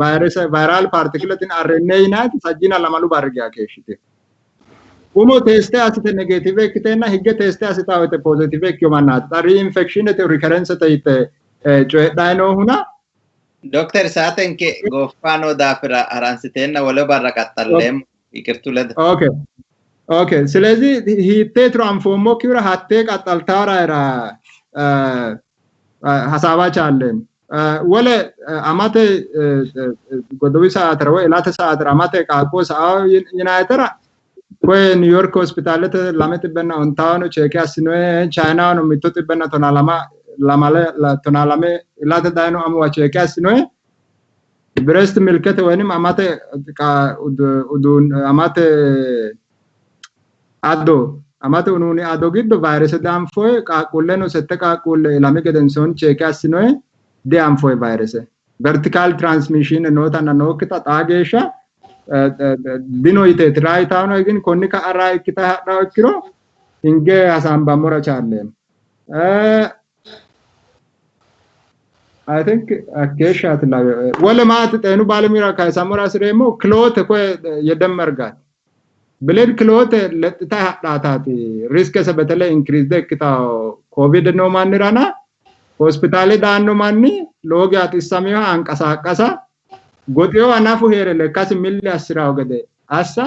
virus viral particle tin RNA yinayiti 32 barri geya keeshshiteyo. Umo test assite negative ikkiteenna higge test assitawo woyte positive ikkiyo mannaati xa reinfectionete recurrencete yite coyidhayi noohuna.
Dokter, saatenke gooffano daafira haransiteenna wole barra qaxxalleemmo ይቅርቱ ledo.
Okay, ስለዚህ hiitteetiro anfoommokkihura hattee qaxxaltaara hasaawa chaalleemmo. Wole amate godowi saatera woy ilate saatera amate qaaqqo sa'a yinayitera koye New York hospitaalete 290 check assinoye, Chayinahono 112 lamala 12 ilate dayino amuwa cheeke assinoyi breast milkete woynim amate uduun amate ado amate unuuni ado giddo vayrese dianfoyi. Qaaqquulleno 6 qaaqquulle ilami gedensoonni cheeke assinoyi, dianfoyi vayrese. Vertical transmission nootanna nookkita xaa geeshsha dino yiteeti raa yitaano, ግን konni ka'a raa ikkita hadhawo ikkiro hinge hasaambammora chaalleemmo. I think akkeeshshaati lawe. Wole maati xeenu baalemira kayisammora hasireemmo, clot koye የደም መርጋት blood clot lexxitayi hadhaataati riskese በተለይ increase ikkitawo COVID noo mannirana hospitaale daanno manni lowo geya xissamiha anqasaaqasa goxiyowa nafu heere lekkasi milli assirawo gede assa,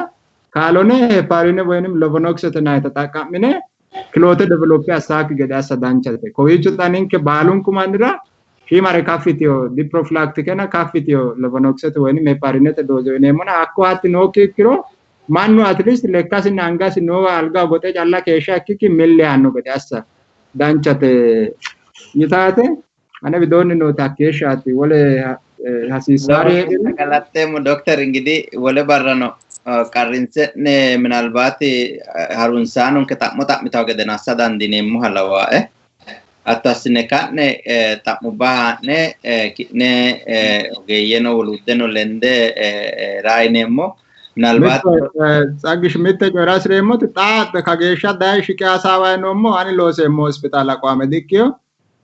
ካልሆነ heparin ወይንም Lovenox yinayita xaqqa'mine clot develop assaakki gede assa danchate. Kowiicho xa ninke baalunku mannira shiimare kaffitiyo di prophylacticena kaffitiyo Lovenoxete ወይንም heparinete dose yineemmona, hakko hatti nookki ikkiro mannu at least lekkasinna angasi noowa alga goxe calla keeshsha ikkikki milli yaanno gede assa danchate yitaate. Ane widoonni nooti hakkeeshshaati. Wole hasiissaari heedhino?
Galatteemmo dokter. እንግዲህ wole barrano qarrinse'ne minalbaati harunsaanonke xa'mo xa'mitawo gede assa dandiineemmoha lawaae. Hatto assine ka'ne xa'mubba haa'ne ki'ne ogeeyyeno woluuddeno lende raayineemmo. Minalbaati
Tsaggish, mitte coyira hasireemmoti xaa kageeshsha daye shiqe hasaawayi noommo ani looseemmo hospitaale aqwaame dikkiyo,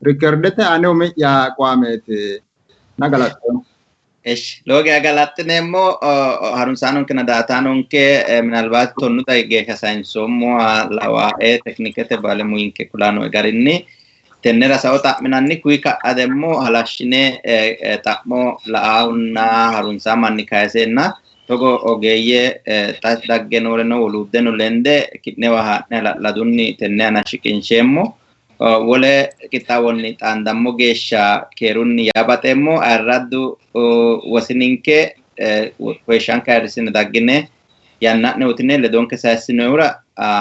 rikerdete ane umi'ya aqwaameeti na galaxxeemmo.
እሺ lowo geya galaxxineemmo harunsaanonkena daataanonke minalbaati 10 geeshsha sayinsoommoha lawaae teknikete baalemuyinke kulano garinni tennera sao xa'minanni kuyi ka'a demmo halashshine xa'mo la'ahunna harunsaa manni kayiseenna togo ogeeyye xa dagge nooreno woluuddeno lende ki'newa haa'ne hala'ladunni tenne aana shiqinsheemmo. Wole qixxaawonni xaandammo geeshsha keerunni yaa baxeemmo. Ayirraddu wosininke, koyishshanke ayirrissine daggine yanna'ne uyitine ledonke sayissinohura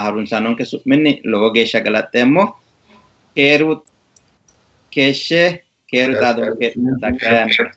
harunsaanonke su'minni lowo geeshsha galaxxeemmo. Keeru keeshshe, keeru xaadonke dagga yannara.